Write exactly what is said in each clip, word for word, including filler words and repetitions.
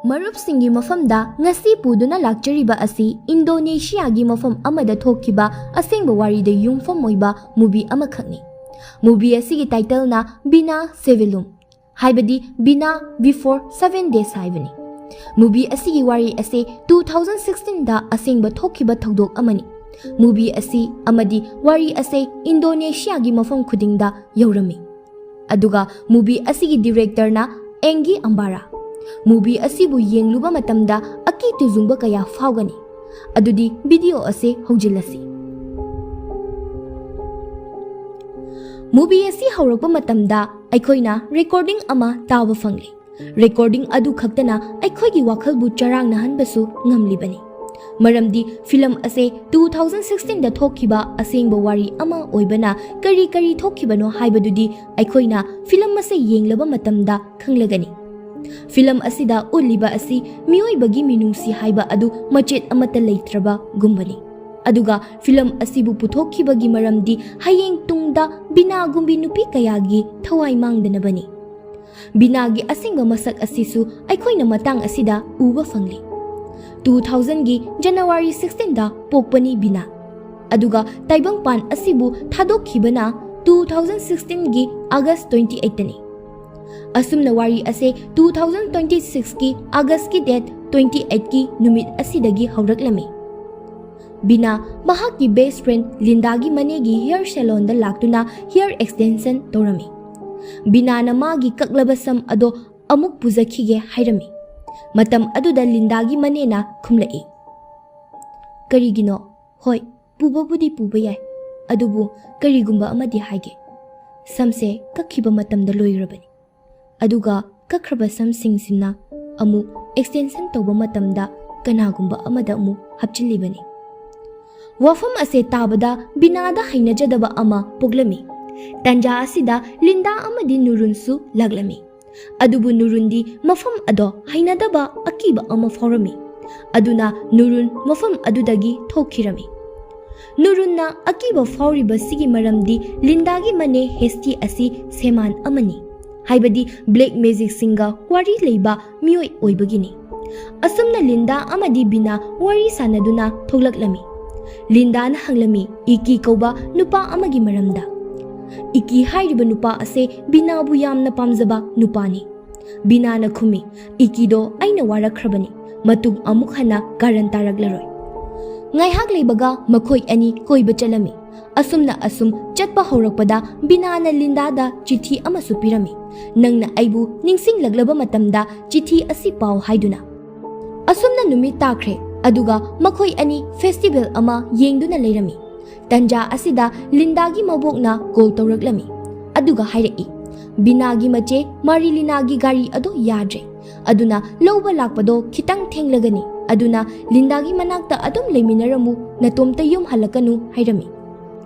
ꯃꯔꯨꯞꯁꯤꯡꯒꯤ ꯃꯐꯝꯗ ꯉꯁꯤ ꯄꯨꯗꯨꯅ ꯂꯥꯛꯆꯔꯤꯕ ꯑꯁꯤ ꯏꯟꯗꯣꯅꯦꯁꯤꯌꯥꯒꯤ ꯃꯐꯝ ꯑꯃꯗ ꯊꯣꯛꯈꯤꯕ ꯑꯁꯦꯡꯕ ꯋꯥꯔꯤꯗ ꯌꯨꯝꯐꯝ ꯑꯣꯏꯕ movie ꯑꯃꯈꯛꯅꯤ꯫ Movie ꯑꯁꯤꯒꯤ titleꯅ Bina Sebelum, ꯍꯥꯏꯕꯗꯤ Bina Before Seven Days ꯍꯥꯏꯕꯅꯤ꯫ Movie ꯑꯁꯤꯒꯤ ꯋꯥꯔꯤ ꯑꯁꯤ two thousand sixteenꯗ ꯑꯁꯦꯡꯕ ꯊꯣꯛꯈꯤꯕ ꯊꯧꯗꯣꯛ ꯑꯃꯅꯤ꯫ Movie ꯑꯁꯤ ꯑꯃꯗꯤ ꯋꯥꯔꯤ ꯑꯁꯤ ꯏꯟꯗꯣꯅꯦꯁꯤꯌꯥꯒꯤ ꯃꯐꯝ ꯈꯨꯗꯤꯡꯗ ꯌꯧꯔꯝꯃꯤ꯫ ꯑꯗꯨꯒ movie ꯑꯁꯤꯒꯤ directorꯅ Anggi Ambara꯫ Movie ꯑꯁꯤꯕꯨ ꯌꯦꯡꯂꯨꯕ ꯃꯇꯝꯗ ꯑꯀꯤ ꯇꯨꯖꯨꯡꯕ ꯀꯌꯥ ꯐꯥꯎꯒꯅꯤ꯫ ꯑꯗꯨꯗꯤ video ꯑꯁꯤ ꯍꯧꯖꯤꯜꯂꯁꯤ꯫ Movie ꯑꯁꯤ ꯍꯧꯔꯛꯄ ꯃꯇꯝꯗ ꯑꯩꯈꯣꯏꯅ recording ꯑꯃ ꯇꯥꯕ ꯐꯪꯂꯤ꯫ Recording ꯑꯗꯨ ꯈꯛꯇꯅ ꯑꯩꯈꯣꯏꯒꯤ ꯋꯥꯈꯜꯕꯨ ꯆꯔꯥꯡꯅꯍꯟꯕꯁꯨ ꯉꯝꯂꯤꯕꯅꯤ꯫ ꯃꯔꯝꯗꯤ film ꯑꯁꯤ two thousand sixteenꯗ ꯊꯣꯛꯈꯤꯕ ꯑꯁꯦꯡꯕ ꯋꯥꯔꯤ ꯑꯃ ꯑꯣꯏꯕꯅ ꯀꯔꯤ ꯀꯔꯤ ꯊꯣꯛꯈꯤꯕꯅꯣ ꯍꯥꯏꯕꯗꯨꯗꯤ ꯑꯩꯈꯣꯏꯅ film ꯑꯁꯤ ꯌꯦꯡꯂꯕ ꯃꯇꯝꯗ ꯈꯪꯂꯒꯅꯤ꯫ Film ꯑꯁꯤꯗ ꯎꯠꯂꯤꯕ ꯑꯁꯤ ꯃꯤꯑꯣꯏꯕꯒꯤ ꯃꯤꯅꯨꯡꯁꯤ ꯍꯥꯏꯕ ꯑꯗꯨ ꯃꯆꯦꯠ ꯑꯃꯠꯇ ꯂꯩꯇ꯭ꯔꯕꯒꯨꯝꯕꯅꯤ꯫ ꯑꯗꯨꯒ film ꯑꯁꯤꯕꯨ ꯄꯨꯊꯣꯛꯈꯤꯕꯒꯤ ꯃꯔꯝꯗꯤ ꯍꯌꯦꯡ ꯇꯨꯡꯗ ꯕꯤꯅꯥꯒꯨꯝꯕꯤ ꯅꯨꯄꯤ ꯀꯌꯥꯒꯤ ꯊꯋꯥꯏ ꯃꯥꯡꯗꯅꯕꯅꯤ꯫ ꯕꯤꯅꯥꯒꯤ ꯑꯁꯦꯡꯕ ꯃꯁꯛ ꯑꯁꯤꯁꯨ ꯑꯩꯈꯣꯏꯅ ꯃꯇꯥꯡ ꯑꯁꯤꯗ ꯎꯕ ꯐꯪꯂꯤ꯫ Two thousandꯒꯤ January sixteenꯗ ꯄꯣꯛꯄꯅꯤ ꯕꯤꯅꯥ꯫ ꯑꯗꯨꯒ ꯇꯥꯏꯕꯪꯄꯥꯟ ꯑꯁꯤꯕꯨ ꯊꯥꯗꯣꯛꯈꯤꯕꯅ two thousand sixteenꯒꯤ August twenty eightꯇꯅꯤ꯫ ꯑꯁꯨꯝꯅ ꯋꯥꯔꯤ ꯑꯁꯦ two thousand twenty sixꯀꯤ Augustꯀꯤ date twenty eightꯀꯤ ꯅꯨꯃꯤꯠ ꯑꯁꯤꯗꯒꯤ ꯍꯧꯔꯛꯂꯝꯃꯤ꯫ ꯕꯤꯅꯥ ꯃꯍꯥꯛꯀꯤ best friend ꯂꯤꯟꯗꯥꯒꯤ ꯃꯅꯦꯒꯤ hair salonꯗ ꯂꯥꯛꯇꯨꯅ hair extension ꯇꯧꯔꯝꯃꯤ꯫ ꯕꯤꯅꯥꯅ ꯃꯥꯒꯤ ꯀꯛꯂꯕ ꯁꯝ ꯑꯗꯣ ꯑꯃꯨꯛ ꯄꯨꯖꯈꯤꯒꯦ ꯍꯥꯏꯔꯝꯃꯤ꯫ ꯃꯇꯝ ꯑꯗꯨꯗ ꯂꯤꯟꯗꯥꯒꯤ ꯃꯅꯦꯅ ꯈꯨꯝꯂꯛꯏ, "ꯀꯔꯤꯒꯤꯅꯣ? ꯍꯣꯏ, ꯄꯨꯕꯕꯨꯗꯤ ꯄꯨꯕ ꯌꯥꯏ, ꯑꯗꯨꯕꯨ ꯀꯔꯤꯒꯨꯝꯕ ꯑꯃꯗꯤ ꯍꯥꯏꯒꯦ꯫ ꯁꯝꯁꯦ ꯀꯛꯈꯤꯕ ꯃꯇꯝꯗ ꯂꯣꯏꯔꯕꯅꯤ꯫ ꯑꯗꯨꯒ ꯀꯛꯈ꯭ꯔꯕ ꯁꯝꯁꯤꯡꯁꯤꯅ ꯑꯃꯨꯛ extension ꯇꯧꯕ ꯃꯇꯝꯗ ꯀꯅꯥꯒꯨꯝꯕ ꯑꯃꯗ ꯑꯃꯨꯛ ꯍꯥꯞꯆꯤꯜꯂꯤꯕꯅꯤ꯫" ꯋꯥꯐꯝ ꯑꯁꯦ ꯇꯥꯕꯗ ꯕꯤꯅꯥꯗ ꯍꯩꯅꯖꯗꯕ ꯑꯃ ꯄꯣꯛꯂꯝꯃꯤ꯫ ꯇꯟꯖꯥ ꯑꯁꯤꯗ ꯂꯤꯟꯗꯥ ꯑꯃꯗꯤ ꯅꯨꯔꯨꯟꯁꯨ ꯂꯥꯛꯂꯝꯃꯤ꯫ ꯑꯗꯨꯕꯨ ꯅꯨꯔꯨꯟꯗꯤ ꯃꯐꯝ ꯑꯗꯣ ꯍꯩꯅꯗꯕ ꯑꯀꯤꯕ ꯑꯃ ꯐꯥꯎꯔꯝꯃꯤ꯫ ꯑꯗꯨꯅ ꯅꯨꯔꯨꯟ ꯃꯐꯝ ꯑꯗꯨꯗꯒꯤ ꯊꯣꯛꯈꯤꯔꯝꯃꯤ꯫ ꯅꯨꯔꯨꯟꯅ ꯑꯀꯤꯕ ꯐꯥꯎꯔꯤꯕꯁꯤꯒꯤ ꯃꯔꯝꯗꯤ ꯂꯤꯟꯗꯥꯒꯤ ꯃꯅꯦ ꯍꯦꯁꯇꯤ ꯑꯁꯤ ꯁꯦꯃꯥꯟ ꯑꯃꯅꯤ꯫ ꯍꯥꯏꯕꯗꯤ ꯕ꯭ꯂꯦꯛ ꯃꯦꯖꯤꯛꯁꯤꯡꯒ ꯋꯥꯔꯤ ꯂꯩꯕ ꯃꯤꯑꯣꯏ ꯑꯣꯏꯕꯒꯤꯅꯤ꯫ ꯑꯁꯨꯝꯅ ꯂꯤꯟꯗꯥ ꯑꯃꯗꯤ ꯕꯤꯅꯥ ꯋꯥꯔꯤ ꯁꯥꯟꯅꯗꯨꯅ ꯊꯣꯛꯂꯛꯂꯝꯃꯤ꯫ ꯂꯤꯟꯗꯥꯅ ꯍꯪꯂꯝꯃꯤ, ꯏꯀꯤ ꯀꯧꯕ ꯅꯨꯄꯥ ꯑꯃꯒꯤ ꯃꯔꯝꯗ꯫ ꯏꯀꯤ ꯍꯥꯏꯔꯤꯕ ꯅꯨꯄꯥ ꯑꯁꯦ ꯕꯤꯅꯥꯕꯨ ꯌꯥꯝꯅ ꯄꯥꯝꯖꯕ ꯅꯨꯄꯥꯅꯤ꯫ ꯕꯤꯅꯥꯅ ꯈꯨꯝꯃꯤ, ꯏꯀꯤꯗꯣ ꯑꯩꯅ ꯋꯥꯔꯛꯈ꯭ꯔꯕꯅꯤ, ꯃꯇꯨꯡ ꯑꯃꯨꯛ ꯍꯟꯅ ꯀꯥꯔꯟ ꯇꯥꯔꯛꯂꯔꯣꯏ꯫ ꯉꯥꯏꯍꯥꯛ ꯂꯩꯕꯒ ꯃꯈꯣꯏ ꯑꯅꯤ ꯀꯣꯏꯕ ꯆꯠꯂꯝꯃꯤ꯫ ꯑꯁꯨꯝꯅ ꯑꯁꯨꯝ ꯆꯠꯄ ꯍꯧꯔꯛꯄꯗ ꯕꯤꯅꯥꯅ ꯂꯤꯟꯗꯥꯗ ꯆꯤꯊꯤ ꯑꯃꯁꯨ ꯄꯤꯔꯝꯃꯤ, ꯅꯪꯅ ꯑꯩꯕꯨ ꯅꯤꯡꯁꯤꯡꯂꯛꯂꯕ ꯃꯇꯝꯗ ꯆꯤꯊꯤ ꯑꯁꯤ ꯄꯥꯎ ꯍꯥꯏꯗꯨꯅ꯫ ꯑꯁꯨꯝꯅ ꯅꯨꯃꯤꯠ ꯇꯥꯈ꯭ꯔꯦ, ꯑꯗꯨꯒ ꯃꯈꯣꯏ ꯑꯅꯤ ꯐꯦꯁꯇꯤꯚꯦꯜ ꯑꯃ ꯌꯦꯡꯗꯨꯅ ꯂꯩꯔꯝꯃꯤ꯫ ꯇꯟꯖꯥ ꯑꯁꯤꯗ ꯂꯤꯟꯗꯥꯒꯤ ꯃꯕꯣꯛꯅ ꯀꯣꯜ ꯇꯧꯔꯛꯂꯝꯃꯤ, ꯑꯗꯨꯒ ꯍꯥꯏꯔꯛꯏ, ꯕꯤꯅꯥꯒꯤ ꯃꯆꯦ ꯃꯥꯔꯤꯂꯤꯅꯥꯒꯤ ꯒꯥꯔꯤ ꯑꯗꯨ ꯌꯥꯗ꯭ꯔꯦ, ꯑꯗꯨꯅ ꯂꯧꯕ ꯂꯥꯛꯄꯗꯣ ꯈꯤꯇꯪ ꯊꯦꯡꯂꯒꯅꯤ, ꯑꯗꯨꯅ ꯂꯤꯟꯗꯥꯒꯤ ꯃꯅꯥꯛꯇ ꯑꯗꯨꯝ ꯂꯩꯃꯤꯟꯅꯔꯝꯃꯨ, ꯅꯇꯣꯝꯇ ꯌꯨꯝ ꯍꯜꯂꯛꯀꯅꯨ ꯍꯥꯏꯔꯝꯃꯤ꯫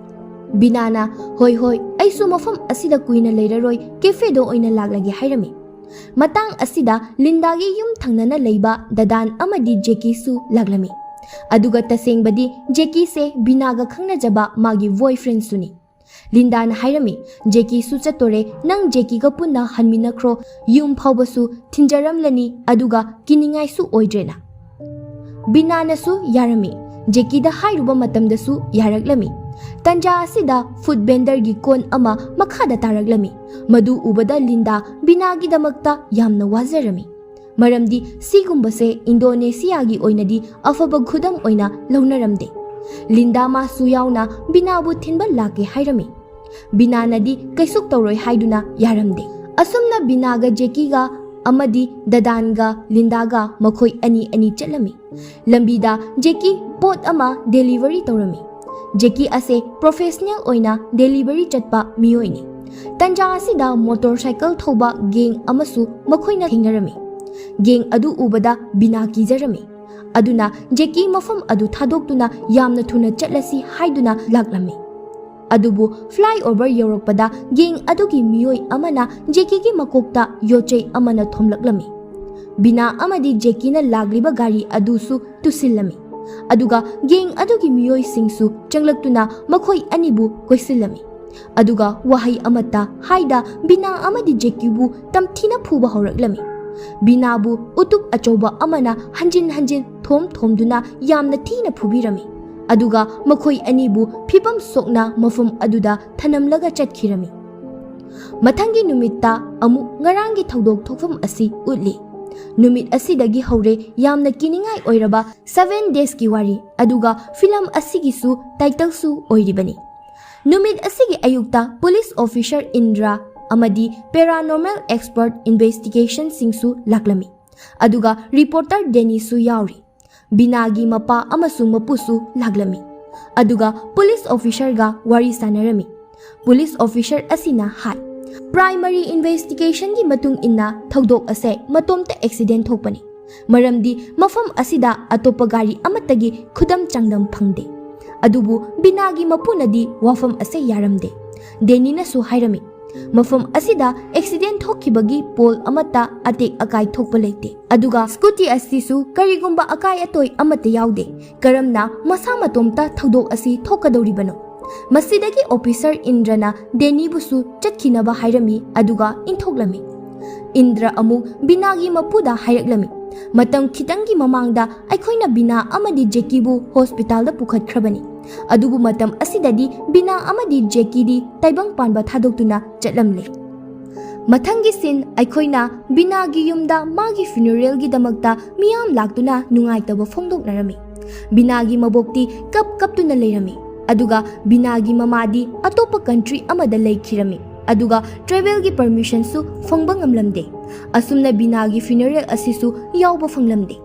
ꯕꯤꯅꯥꯅ, ꯍꯣꯏ ꯍꯣꯏ, ꯑꯩꯁꯨ ꯃꯐꯝ ꯑꯁꯤꯗ ꯀꯨꯏꯅ ꯂꯩꯔꯔꯣꯏ, ꯀꯦꯐꯦꯗ ꯑꯣꯏꯅ ꯂꯥꯛꯂꯒꯦ ꯍꯥꯏꯔꯝꯃꯤ꯫ ꯃꯇꯥꯡ ꯑꯁꯤꯗ ꯂꯤꯟꯗꯥꯒꯤ ꯌꯨꯝ ꯊꯪꯅꯅ ꯂꯩꯕ ꯗꯗꯥꯟ ꯑꯃꯗꯤ ꯖꯦꯀꯤꯁꯨ ꯂꯥꯛꯂꯝꯃꯤ꯫ ꯑꯗꯨꯒ ꯇꯁꯦꯡꯕꯗꯤ ꯖꯦꯀꯤꯁꯦ ꯕꯤꯅꯥꯒ ꯈꯪꯅꯖꯕ ꯃꯥꯒꯤ ꯕꯣꯏꯐ꯭ꯔꯦꯟꯁꯨꯅꯤ꯫ ꯂꯤꯟꯗꯥꯅ ꯍꯥꯏꯔꯝꯃꯤ, ꯖꯦꯀꯤꯁꯨ ꯆꯠꯇꯣꯔꯦ, ꯅꯪ ꯖꯦꯀꯤꯒ ꯄꯨꯟꯅ ꯍꯟꯃꯤꯟꯅꯈ꯭ꯔꯣ, ꯌꯨꯝ ꯐꯥꯎꯕꯁꯨ ꯊꯤꯟꯖꯔꯝꯂꯅꯤ, ꯑꯗꯨꯒ ꯀꯤꯅꯤꯡꯉꯥꯏꯁꯨ ꯑꯣꯏꯗ꯭ꯔꯦꯅ꯫ ꯕꯤꯅꯥꯅꯁꯨ ꯌꯥꯔꯝꯃꯤ, ꯖꯦꯀꯤꯗ ꯍꯥꯏꯔꯨꯕ ꯃꯇꯝꯗꯁꯨ ꯌꯥꯔꯛꯂꯝꯃꯤ꯫ ꯇꯟꯖꯥ ꯑꯁꯤꯗ ꯐꯨꯗ ꯚꯦꯟꯗꯔꯒꯤ ꯀꯣꯟ ꯑꯃ ꯃꯈꯥꯗ ꯇꯥꯔꯛꯂꯝꯃꯤ꯫ ꯃꯗꯨ ꯎꯕꯗ ꯂꯤꯟꯗꯥ ꯕꯤꯅꯥꯒꯤꯗꯃꯛꯇ ꯌꯥꯝꯅ ꯋꯥꯖꯔꯝꯃꯤ, ꯃꯔꯝꯗꯤ ꯁꯤꯒꯨꯝꯕꯁꯦ ꯏꯟꯗꯣꯅꯦꯁꯤꯌꯥꯒꯤ ꯑꯣꯏꯅꯗꯤ ꯑꯐꯕ ꯈꯨꯗꯝ ꯑꯣꯏꯅ ꯂꯧꯅꯔꯝꯗꯦ꯫ ꯂꯤꯟꯗꯥ ꯃꯥꯁꯨ ꯌꯥꯎꯅ ꯕꯤꯅꯥꯕꯨ ꯊꯤꯟꯕ ꯂꯥꯛꯀꯦ ꯍꯥꯏꯔꯝꯃꯤ꯫ ꯕꯤꯅꯥꯅꯗꯤ ꯀꯩꯁꯨ ꯇꯧꯔꯣꯏ ꯍꯥꯏꯗꯨꯅ ꯌꯥꯔꯝꯗꯦ꯫ ꯑꯁꯨꯝꯅ ꯕꯤꯅꯥꯒ ꯖꯦꯀꯤꯒ ꯑꯃꯗꯤ ꯗꯗꯥꯟꯒ ꯂꯤꯟꯗꯥꯒ ꯃꯈꯣꯏ ꯑꯅꯤ ꯑꯅꯤ ꯆꯠꯂꯝꯃꯤ꯫ ꯂꯝꯕꯤꯗ ꯖꯦꯀꯤ ꯄꯣꯠ ꯑꯃ ꯗꯦꯂꯤꯚꯔꯤ ꯇꯧꯔꯝꯃꯤ꯫ ꯖꯦꯀꯤ ꯑꯁꯦ ꯄ꯭ꯔꯣꯐꯦꯁꯅꯦꯜ ꯑꯣꯏꯅ ꯗꯦꯂꯤꯚꯔꯤ ꯆꯠꯄ ꯃꯤꯑꯣꯏꯅꯤ꯫ ꯇꯟꯖꯥ ꯑꯁꯤꯗ ꯃꯣꯇꯣꯔ ꯁꯥꯏꯀꯜ ꯊꯧꯕ ꯒꯦꯡ ꯑꯃꯁꯨ ꯃꯈꯣꯏꯅ ꯊꯦꯡꯅꯔꯝꯃꯤ꯫ ꯒꯦꯡ ꯑꯗꯨ ꯎꯕꯗ ꯕꯤꯅꯥ ꯀꯤꯖꯔꯝꯃꯤ꯫ ꯑꯗꯨꯅ ꯖꯦꯀꯤ ꯃꯐꯝ ꯑꯗꯨ ꯊꯥꯗꯣꯛꯇꯨꯅ ꯌꯥꯝꯅ ꯊꯨꯅ ꯆꯠꯂꯁꯤ ꯍꯥꯏꯗꯨꯅ ꯂꯥꯛꯂꯝꯃꯤ꯫ ꯑꯗꯨꯕꯨ ꯐ꯭ꯂꯥꯏꯑꯣꯚꯔ ꯌꯧꯔꯛꯄꯗ ꯒꯦꯡ ꯑꯗꯨꯒꯤ ꯃꯤꯑꯣꯏ ꯑꯃꯅ ꯖꯦꯀꯤꯒꯤ ꯃꯀꯣꯛꯇ ꯌꯣꯠꯆꯩ ꯑꯃꯅ ꯊꯣꯝꯂꯛꯂꯝꯃꯤ꯫ ꯕꯤꯅꯥ ꯑꯃꯗꯤ ꯖꯦꯀꯤꯅ ꯂꯥꯛꯂꯤꯕ ꯒꯥꯔꯤ ꯑꯗꯨꯁꯨ ꯇꯨꯁꯤꯜꯂꯝꯃꯤ꯫ ꯑꯗꯨꯒ ꯒꯦꯡ ꯑꯗꯨꯒꯤ ꯃꯤꯑꯣꯏꯁꯤꯡꯁꯨ ꯆꯪꯂꯛꯇꯨꯅ ꯃꯈꯣꯏ ꯑꯅꯤꯕꯨ ꯀꯣꯏꯁꯤꯜꯂꯝꯃꯤ꯫ ꯑꯗꯨꯒ ꯋꯥꯍꯩ ꯑꯃꯠꯇ ꯍꯥꯏꯗ ꯕꯤꯅꯥ ꯑꯃꯗꯤ ꯖꯦꯀꯤꯕꯨ ꯇꯝꯊꯤꯅ ꯐꯨꯕ ꯍꯧꯔꯛꯂꯝꯃꯤ꯫ ꯕꯤꯅꯥꯕꯨ ꯎꯇꯨꯞ ꯑꯆꯧꯕ ꯑꯃꯅ ꯍꯟꯖꯤꯟ ꯍꯟꯖꯤꯟ ꯊꯣꯝ ꯊꯣꯝꯗꯨꯅ ꯌꯥꯝꯅ ꯊꯤꯅ ꯐꯨꯕꯤꯔꯝꯃꯤ꯫ ꯑꯗꯨꯒ ꯃꯈꯣꯏ ꯑꯅꯤꯕꯨ ꯐꯤꯕꯝ ꯁꯣꯛꯅ ꯃꯐꯝ ꯑꯗꯨꯗ ꯊꯅꯝꯂꯒ ꯆꯠꯈꯤꯔꯝꯃꯤ꯫ ꯃꯊꯪꯒꯤ ꯅꯨꯃꯤꯠꯇ ꯑꯃꯨꯛ ꯉꯔꯥꯡꯒꯤ ꯊꯧꯗꯣꯛ ꯊꯣꯛꯐꯝ ꯑꯁꯤ ꯎꯠꯂꯤ꯫ ꯅꯨꯃꯤꯠ ꯑꯁꯤꯗꯒꯤ ꯍꯧꯔꯦ ꯌꯥꯝꯅ ꯀꯤꯅꯤꯡꯉꯥꯏ ꯑꯣꯏꯔꯕ seven daysꯀꯤ ꯋꯥꯔꯤ, ꯑꯗꯨꯒ ꯐꯤꯂꯝ ꯑꯁꯤꯒꯤꯁꯨ titleꯁꯨ ꯑꯣꯏꯔꯤꯕꯅꯤ꯫ ꯅꯨꯃꯤꯠ ꯑꯁꯤꯒꯤ ꯑꯌꯨꯛꯇ police officer ꯏꯟꯗ꯭ꯔ ꯑꯃꯗꯤ paranormal expert investigationꯁꯤꯡꯁꯨ ꯂꯥꯛꯂꯝꯃꯤ, ꯑꯗꯨꯒ reporter ꯗꯦꯅꯤꯁꯨ ꯌꯥꯎꯔꯤ꯫ ꯕꯤꯅꯥꯒꯤ ꯃꯄꯥ ꯑꯃꯁꯨꯡ ꯃꯄꯨꯁꯨ ꯂꯥꯛꯂꯝꯃꯤ, ꯑꯗꯨꯒ police officerꯒ ꯋꯥꯔꯤ ꯁꯥꯟꯅꯔꯝꯃꯤ꯫ Police officer ꯑꯁꯤꯅ ꯍꯥꯏ, primary investigationꯒꯤ ꯃꯇꯨꯡ ꯏꯟꯅ ꯊꯧꯗꯣꯛ ꯑꯁꯦ ꯃꯇꯣꯝꯇ accident ꯊꯣꯛꯄꯅꯤ, ꯃꯔꯝꯗꯤ ꯃꯐꯝ ꯑꯁꯤꯗ ꯑꯇꯣꯞꯄ ꯒꯥꯔꯤ ꯑꯃꯠꯇꯒꯤ ꯈꯨꯗꯝ ꯆꯥꯡꯗꯝ ꯐꯪꯗꯦ꯫ ꯑꯗꯨꯕꯨ ꯕꯤꯅꯥꯒꯤ ꯃꯄꯨꯅꯗꯤ ꯋꯥꯐꯝ ꯑꯁꯦ ꯌꯥꯔꯝꯗꯦ꯫ ꯗꯦꯅꯤꯅꯁꯨ ꯍꯥꯏꯔꯝꯃꯤ, ꯃꯐꯝ ꯑꯁꯤꯗ accident ꯊꯣꯛꯈꯤꯕꯒꯤ ꯄꯣꯜ ꯑꯃꯠꯇ ꯑꯇꯦꯛ ꯑꯀꯥꯏ ꯊꯣꯛꯄ ꯂꯩꯇꯦ, ꯑꯗꯨꯒ scooty ꯑꯁꯤꯁꯨ ꯀꯔꯤꯒꯨꯝꯕ ꯑꯀꯥꯏ ꯑꯇꯣꯏ ꯑꯃꯠꯇ ꯌꯥꯎꯗꯦ꯫ ꯀꯔꯝꯅ ꯃꯁꯥ ꯃꯇꯣꯝꯇ ꯊꯧꯗꯣꯛ ꯑꯁꯤ ꯊꯣꯛꯀꯗꯧꯔꯤꯕꯅꯣ? ꯃꯁꯤꯗꯒꯤ officer ꯏꯟꯗ꯭ꯔꯅ ꯗꯦꯅꯤꯕꯨꯁꯨ ꯆꯠꯈꯤꯅꯕ ꯍꯥꯏꯔꯝꯃꯤ, ꯑꯗꯨꯒ ꯏꯟꯊꯣꯛꯂꯝꯃꯤ꯫ ꯏꯟꯗ꯭ꯔ ꯑꯃꯨꯛ ꯕꯤꯅꯥꯒꯤ ꯃꯄꯨꯗ ꯍꯥꯏꯔꯛꯂꯝꯃꯤ, ꯃꯇꯝ ꯈꯤꯇꯪꯒꯤ ꯃꯃꯥꯡꯗ ꯑꯩꯈꯣꯏꯅ ꯕꯤꯅꯥ ꯑꯃꯗꯤ ꯖꯦꯀꯤꯕꯨ hospitalꯗ ꯄꯨꯈꯠꯈ꯭ꯔꯕꯅꯤ, ꯑꯗꯨꯕꯨ ꯃꯇꯝ ꯑꯁꯤꯗꯗꯤ ꯕꯤꯅꯥ ꯑꯃꯗꯤ ꯖꯦꯀꯤꯗꯤ ꯇꯥꯏꯕꯪ ꯄꯥꯟꯕ ꯊꯥꯗꯣꯛꯇꯨꯅ ꯆꯠꯂꯝꯂꯦ꯫ ꯃꯊꯪꯒꯤ scene, ꯑꯩꯈꯣꯏꯅ ꯕꯤꯅꯥꯒꯤ ꯌꯨꯝꯗ ꯃꯥꯒꯤ funeralꯒꯤꯗꯃꯛꯇ ꯃꯤꯌꯥꯝ ꯂꯥꯛꯇꯨꯅ ꯅꯨꯡꯉꯥꯏꯇꯕ ꯐꯣꯡꯗꯣꯛꯅꯔꯝꯃꯤ꯫ ꯕꯤꯅꯥꯒꯤ ꯃꯕꯣꯛꯇꯤ ꯀꯞ ꯀꯞꯇꯨꯅ ꯂꯩꯔꯝꯃꯤ, ꯑꯗꯨꯒ ꯕꯤꯅꯥꯒꯤ ꯃꯃꯥꯗꯤ ꯑꯇꯣꯞꯄ country ꯑꯃꯗ ꯂꯩꯈꯤꯔꯝꯃꯤ, ꯑꯗꯨꯒ travelꯒꯤ permissionꯁꯨ ꯐꯪꯕ ꯉꯝꯂꯝꯗꯦ꯫ ꯑꯁꯨꯝꯅ ꯕꯤꯅꯥꯒꯤ funeral ꯑꯁꯤꯁꯨ ꯌꯥꯎꯕ ꯐꯪꯂꯝꯗꯦ꯫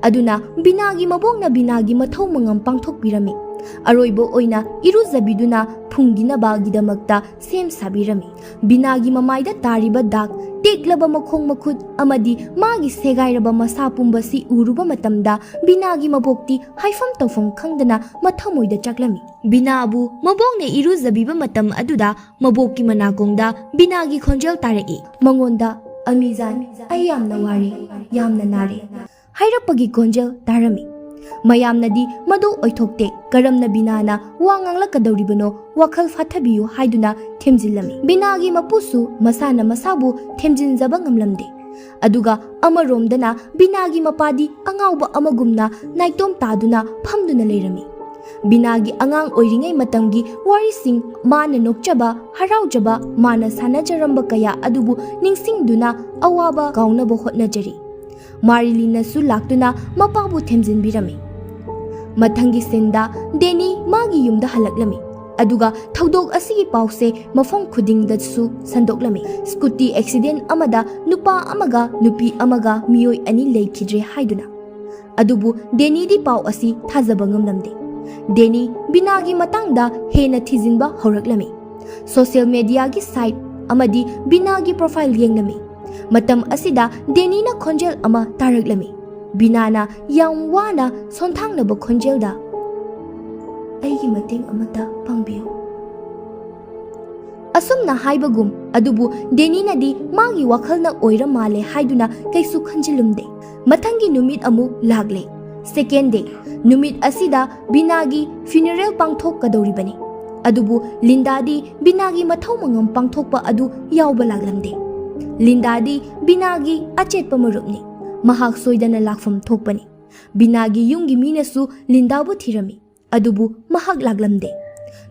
ꯑꯗꯨꯅ ꯕꯤꯅꯥꯒꯤ ꯃꯕꯣꯛꯅ ꯕꯤꯅꯥꯒꯤ ꯃꯊꯧ ꯃꯉꯝ ꯄꯥꯡꯊꯣꯛꯄꯤꯔꯝꯃꯤ꯫ ꯑꯔꯣꯏꯕ ꯑꯣꯏꯅ ꯏꯔꯨꯖꯕꯤꯗꯨꯅ ꯐꯨꯝꯈꯤꯅꯕꯒꯤꯗꯃꯛꯇ ꯁꯦꯝ ꯁꯥꯕꯤꯔꯝꯃꯤ꯫ ꯕꯤꯅꯥꯒꯤ ꯃꯃꯥꯏꯗ ꯇꯥꯔꯤꯕ ꯗꯥꯛ, ꯇꯦꯛꯂꯕ ꯃꯈꯣꯡ ꯃꯈꯨꯠ ꯑꯃꯗꯤ ꯃꯥꯒꯤ ꯁꯦꯒꯥꯏꯔꯕ ꯃꯁꯥ ꯄꯨꯝꯕꯁꯤ ꯎꯔꯨꯕ ꯃꯇꯝꯗ ꯕꯤꯅꯥꯒꯤ ꯃꯕꯣꯛꯇꯤ ꯍꯥꯏꯐꯝ ꯇꯧꯐꯝ ꯈꯪꯗꯅ ꯃꯊꯃꯣꯏꯗ ꯆꯥꯛꯂꯝꯃꯤ꯫ ꯕꯤꯅꯥꯕꯨ ꯃꯕꯣꯛꯅ ꯏꯔꯨꯖꯕꯤꯕ ꯃꯇꯝ ꯑꯗꯨꯗ ꯃꯕꯣꯛꯀꯤ ꯃꯅꯥꯀꯣꯡꯗ ꯕꯤꯅꯥꯒꯤ ꯈꯣꯟꯖꯦꯜ ꯇꯥꯔꯛꯏ꯫ ꯃꯉꯣꯟꯗ, "ꯑꯃꯤꯖꯥꯟ, ꯑꯩ ꯌꯥꯝꯅ ꯋꯥꯔꯦ, ꯌꯥꯝꯅ ꯅꯥꯔꯦ" ꯍꯥꯏꯔꯛꯄꯒꯤ ꯈꯣꯟꯖꯦꯜ ꯇꯥꯔꯝꯃꯤ꯫ ꯃꯌꯥꯝꯅꯗꯤ ꯃꯗꯨ ꯑꯣꯏꯊꯣꯛꯇꯦ, ꯀꯔꯝꯅ ꯕꯤꯅꯥꯅ ꯋꯥ ꯉꯥꯡꯂꯛꯀꯗꯧꯔꯤꯕꯅꯣ, ꯋꯥꯈꯜ ꯐꯥꯊꯕꯤꯌꯨ ꯍꯥꯏꯗꯨꯅ ꯊꯦꯝꯖꯤꯜꯂꯝꯃꯤ꯫ ꯕꯤꯅꯥꯒꯤ ꯃꯄꯨꯁꯨ ꯃꯁꯥꯅ ꯃꯁꯥꯕꯨ ꯊꯦꯝꯖꯤꯟꯖꯕ ꯉꯝꯂꯝꯗꯦ꯫ ꯑꯗꯨꯒ ꯑꯃꯔꯣꯝꯗꯅ ꯕꯤꯅꯥꯒꯤ ꯃꯄꯥꯗꯤ ꯑꯉꯥꯎꯕ ꯑꯃꯒꯨꯝꯅ ꯅꯥꯏꯇꯣꯝ ꯇꯥꯗꯨꯅ ꯐꯝꯗꯨꯅ ꯂꯩꯔꯝꯃꯤ꯫ ꯕꯤꯅꯥꯒꯤ ꯑꯉꯥꯡ ꯑꯣꯏꯔꯤꯉꯩ ꯃꯇꯝꯒꯤ ꯋꯥꯔꯤꯁꯤꯡ, ꯃꯥꯅ ꯅꯣꯛꯆꯕ, ꯍꯔꯥꯎꯖꯕ, ꯃꯥꯅ ꯁꯥꯟꯅꯖꯔꯝꯕ ꯀꯌꯥ ꯑꯗꯨꯕꯨ ꯅꯤꯡꯁꯤꯡꯗꯨꯅ ꯑꯋꯥꯕ ꯀꯥꯎꯅꯕ ꯍꯣꯠꯅꯖꯔꯤ꯫ ꯃꯥꯔꯤꯂꯤꯟꯅꯁꯨ ꯂꯥꯛꯇꯨꯅ ꯃꯄꯥꯕꯨ ꯊꯦꯝꯖꯤꯟꯕꯤꯔꯝꯃꯤ꯫ ꯃꯊꯪꯒꯤ ꯁꯤꯟꯗ ꯗꯦꯅꯤ ꯃꯥꯒꯤ ꯌꯨꯝꯗ ꯍꯜꯂꯛꯂꯝꯃꯤ꯫ ꯑꯗꯨꯒ ꯊꯧꯗꯣꯛ ꯑꯁꯤꯒꯤ ꯄꯥꯎꯁꯦ ꯃꯐꯝ ꯈꯨꯗꯤꯡꯗꯁꯨ ꯁꯟꯗꯣꯛꯂꯝꯃꯤ꯫ ꯁ꯭ꯀꯨꯇꯤ ꯑꯦꯛꯁꯤꯗꯦꯟ ꯑꯃꯗ ꯅꯨꯄꯥ ꯑꯃꯒ ꯅꯨꯄꯤ ꯑꯃꯒ ꯃꯤꯑꯣꯏ ꯑꯅꯤ ꯂꯩꯈꯤꯗ꯭ꯔꯦ ꯍꯥꯏꯗꯨꯅ꯫ ꯑꯗꯨꯕꯨ ꯗꯦꯅꯤꯗꯤ ꯄꯥꯎ ꯑꯁꯤ ꯊꯥꯖꯕ ꯉꯝꯂꯝꯗꯦ꯫ ꯗꯦꯅꯤ ꯕꯤꯅꯥꯒꯤ ꯃꯇꯥꯡꯗ ꯍꯦꯟꯅ ꯊꯤꯖꯤꯟꯕ ꯍꯧꯔꯛꯂꯝꯃꯤ꯫ ꯁꯣꯁꯤꯌꯦꯜ ꯃꯦꯗꯤꯌꯥꯒꯤ ꯁꯥꯏꯠ ꯑꯃꯗꯤ ꯕꯤꯅꯥꯒꯤ ꯄ꯭ꯔꯣꯐꯥꯏꯜ ꯌꯦꯡꯂꯝꯃꯤ꯫ ꯃꯇꯝ ꯑꯁꯤꯗ ꯗꯦꯅꯤꯅ ꯈꯣꯟꯖꯦꯜ ꯑꯃ ꯇꯥꯔꯛꯂꯝꯃꯤ꯫ ꯕꯤꯅꯥꯅ ꯌꯥꯝ ꯋꯥꯅ ꯁꯣꯟꯊꯥꯡꯅꯕ ꯈꯣꯟꯖꯦꯜꯗ, "ꯑꯩꯒꯤ ꯃꯇꯦꯡ ꯑꯃꯠꯇ ꯄꯥꯡꯕꯤꯌꯨ" ꯑꯁꯨꯝꯅ ꯍꯥꯏꯕꯒꯨꯝ, ꯑꯗꯨꯕꯨ ꯗꯦꯅꯤꯅꯗꯤ ꯃꯥꯒꯤ ꯋꯥꯈꯜꯅ ꯑꯣꯏꯔ ꯃꯥꯜꯂꯦ ꯍꯥꯏꯗꯨꯅ ꯀꯩꯁꯨ ꯈꯟꯖꯤꯜꯂꯨꯝꯗꯦ꯫ ꯃꯊꯪꯒꯤ ꯅꯨꯃꯤꯠ ꯑꯃꯨꯛ ꯂꯥꯛꯂꯦ꯫ ꯁꯦꯀꯦꯟ ꯗꯦ꯫ ꯅꯨꯃꯤꯠ ꯑꯁꯤꯗ ꯕꯤꯅꯥꯒꯤ ꯐ꯭ꯌꯨꯅꯔꯦꯜ ꯄꯥꯡꯊꯣꯛꯀꯗꯧꯔꯤꯕꯅꯤ꯫ ꯑꯗꯨꯕꯨ ꯂꯤꯟꯗꯥꯗꯤ ꯕꯤꯅꯥꯒꯤ ꯃꯊꯧ ꯃꯉꯝ ꯄꯥꯡꯊꯣꯛꯄ ꯑꯗꯨ ꯌꯥꯎꯕ ꯂꯥꯛꯂꯝꯗꯦ꯫ ꯂꯤꯟꯗꯥꯗꯤ ꯕꯤꯅꯥꯒꯤ ꯑꯆꯦꯠꯄ ꯃꯔꯨꯞꯅꯤ꯫ ꯃꯍꯥꯛ ꯁꯣꯏꯗꯅ ꯂꯥꯛꯐꯝ ꯊꯣꯛꯄꯅꯤ꯫ ꯕꯤꯅꯥꯒꯤ ꯌꯨꯝꯒꯤ ꯃꯤꯅꯁꯨ ꯂꯤꯟꯗꯥꯕꯨ ꯊꯤꯔꯝꯃꯤ꯫ ꯑꯗꯨꯕꯨ ꯃꯍꯥꯛ ꯂꯥꯛꯂꯝꯗꯦ꯫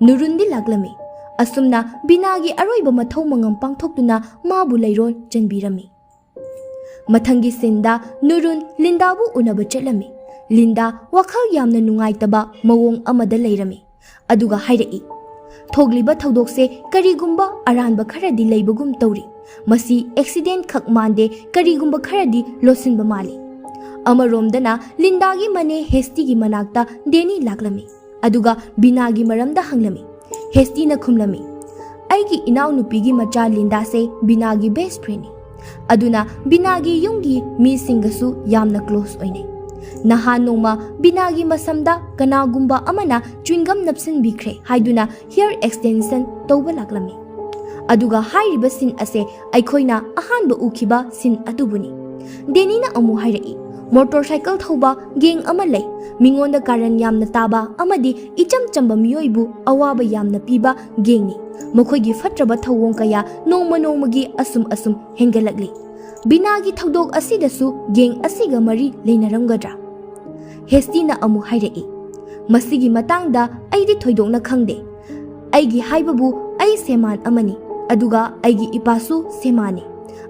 ꯅꯨꯔꯨꯟꯗꯤ ꯂꯥꯛꯂꯝꯃꯤ꯫ ꯑꯁꯨꯝꯅ ꯕꯤꯅꯥꯒꯤ ꯑꯔꯣꯏꯕ ꯃꯊꯧ ꯃꯉꯝ ꯄꯥꯡꯊꯣꯛꯇꯨꯅ ꯃꯥꯕꯨ ꯂꯩꯔꯣꯜ ꯆꯟꯕꯤꯔꯝꯃꯤ꯫ ꯃꯊꯪꯒꯤ ꯁꯤꯟꯗ ꯅꯨꯔꯨꯟ ꯂꯤꯟꯗꯥꯕꯨ ꯎꯅꯕ ꯆꯠꯂꯝꯃꯤ꯫ ꯂꯤꯟꯗꯥ ꯋꯥꯈꯜ ꯌꯥꯝꯅ ꯅꯨꯡꯉꯥꯏꯇꯕ ꯃꯑꯣꯡ ꯑꯃꯗ ꯂꯩꯔꯝꯃꯤ꯫ ꯑꯗꯨꯒ ꯍꯥꯏꯔꯛꯏ, "ꯊꯣꯛꯂꯤꯕ ꯊꯧꯗꯣꯛꯁꯦ ꯀꯔꯤꯒꯨꯝꯕ ꯑꯔꯥꯟꯕ ꯈꯔꯗꯤ ꯂꯩꯕꯒꯨꯝ ꯇꯧꯔꯤ꯫ ꯃꯁꯤ ꯑꯦꯛꯁꯤꯗꯦꯟ ꯈꯛ ꯃꯥꯟꯗꯦ, ꯀꯔꯤꯒꯨꯝꯕ ꯈꯔꯗꯤ ꯂꯣꯠꯁꯤꯟꯕ ꯃꯥꯜꯂꯤ"꯫ ꯑꯃꯔꯣꯝꯗꯅ ꯂꯤꯟꯗꯥꯒꯤ ꯃꯅꯦ ꯍꯦꯁꯇꯤꯒꯤ ꯃꯅꯥꯛꯇ ꯗꯦꯅꯤ ꯂꯥꯛꯂꯝꯃꯤ꯫ ꯑꯗꯨꯒ ꯕꯤꯅꯥꯒꯤ ꯃꯔꯝꯗ ꯍꯪꯂꯝꯃꯤ꯫ ꯍꯦꯁꯇꯤꯅ ꯈꯨꯝꯂꯝꯃꯤ, "ꯑꯩꯒꯤ ꯏꯅꯥꯎꯅꯨꯄꯤꯒꯤ ꯃꯆꯥ ꯂꯤꯟꯗꯥꯁꯦ ꯕꯤꯅꯥꯒꯤ ꯕꯦꯁ ꯐ꯭ꯔꯦꯟꯅꯤ꯫ ꯑꯗꯨꯅ ꯕꯤꯅꯥꯒꯤ ꯌꯨꯝꯒꯤ ꯃꯤꯁꯤꯡꯒꯁꯨ ꯌꯥꯝꯅ ꯀ꯭ꯂꯣꯁ ꯑꯣꯏꯅꯩ꯫ ꯅꯍꯥꯟ ꯅꯣꯡꯃ ꯕꯤꯅꯥꯒꯤ ꯃꯁꯝꯗ ꯀꯅꯥꯒꯨꯝꯕ ꯑꯃꯅ ꯆ꯭ꯋꯤꯡꯒꯝ ꯅꯞꯁꯤꯟꯕꯤꯈ꯭ꯔꯦ ꯍꯥꯏꯗꯨꯅ ꯍꯤꯌꯔ ꯑꯦꯛꯁꯇꯦꯟꯁꯟ ꯇꯧꯕ ꯂꯥꯛꯂꯝꯃꯤ꯫ ꯑꯗꯨꯒ ꯍꯥꯏꯔꯤꯕ ꯁꯤꯟ ꯑꯁꯦ ꯑꯩꯈꯣꯏꯅ ꯑꯍꯥꯟꯕ ꯎꯈꯤꯕ ꯁꯤꯟ ꯑꯗꯨꯕꯨꯅꯤ"꯫ ꯗꯦꯅꯤꯅ ꯑꯃꯨꯛ ꯍꯥꯏꯔꯛꯏ, ꯃꯣꯇꯣꯔꯁꯥꯏꯀꯜ ꯊꯧꯕ ꯒꯦꯡ ꯑꯃ ꯂꯩ꯫ ꯃꯤꯉꯣꯟꯗ ꯀꯥꯔꯟ ꯌꯥꯝꯅ ꯇꯥꯕ ꯑꯃꯗꯤ ꯏꯆꯝ ꯆꯝꯕ ꯃꯤꯑꯣꯏꯕꯨ ꯑꯋꯥꯕ ꯌꯥꯝꯅ ꯄꯤꯕ ꯒꯦꯡꯅꯤ꯫ ꯃꯈꯣꯏꯒꯤ ꯐꯠꯇ꯭ꯔꯕ ꯊꯧꯑꯣꯡ ꯀꯌꯥ ꯅꯣꯡꯃ ꯅꯣꯡꯃꯒꯤ ꯑꯁꯨꯝ ꯑꯁꯨꯝ ꯍꯦꯟꯒꯠꯂꯛꯂꯤ꯫ ꯕꯤꯅꯥꯒꯤ ꯊꯧꯗꯣꯛ ꯑꯁꯤꯗꯁꯨ ꯒꯦꯡ ꯑꯁꯤꯒ ꯃꯔꯤ ꯂꯩꯅꯔꯝꯒꯗ꯭ꯔꯥ? ꯍꯦꯁꯇꯤꯅ ꯑꯃꯨꯛ ꯍꯥꯏꯔꯛꯏ, "ꯃꯁꯤꯒꯤ ꯃꯇꯥꯡꯗ ꯑꯩꯗꯤ ꯊꯣꯏꯗꯣꯛꯅ ꯈꯪꯗꯦ꯫ ꯑꯩꯒꯤ ꯍꯥꯏꯕꯕꯨ ꯑꯩ ꯁꯦꯃꯥꯟ ꯑꯃꯅꯤ, ꯑꯗꯨꯒ ꯑꯩꯒꯤ ꯏꯄꯥꯁꯨ ꯁꯦꯃꯥꯅꯤ꯫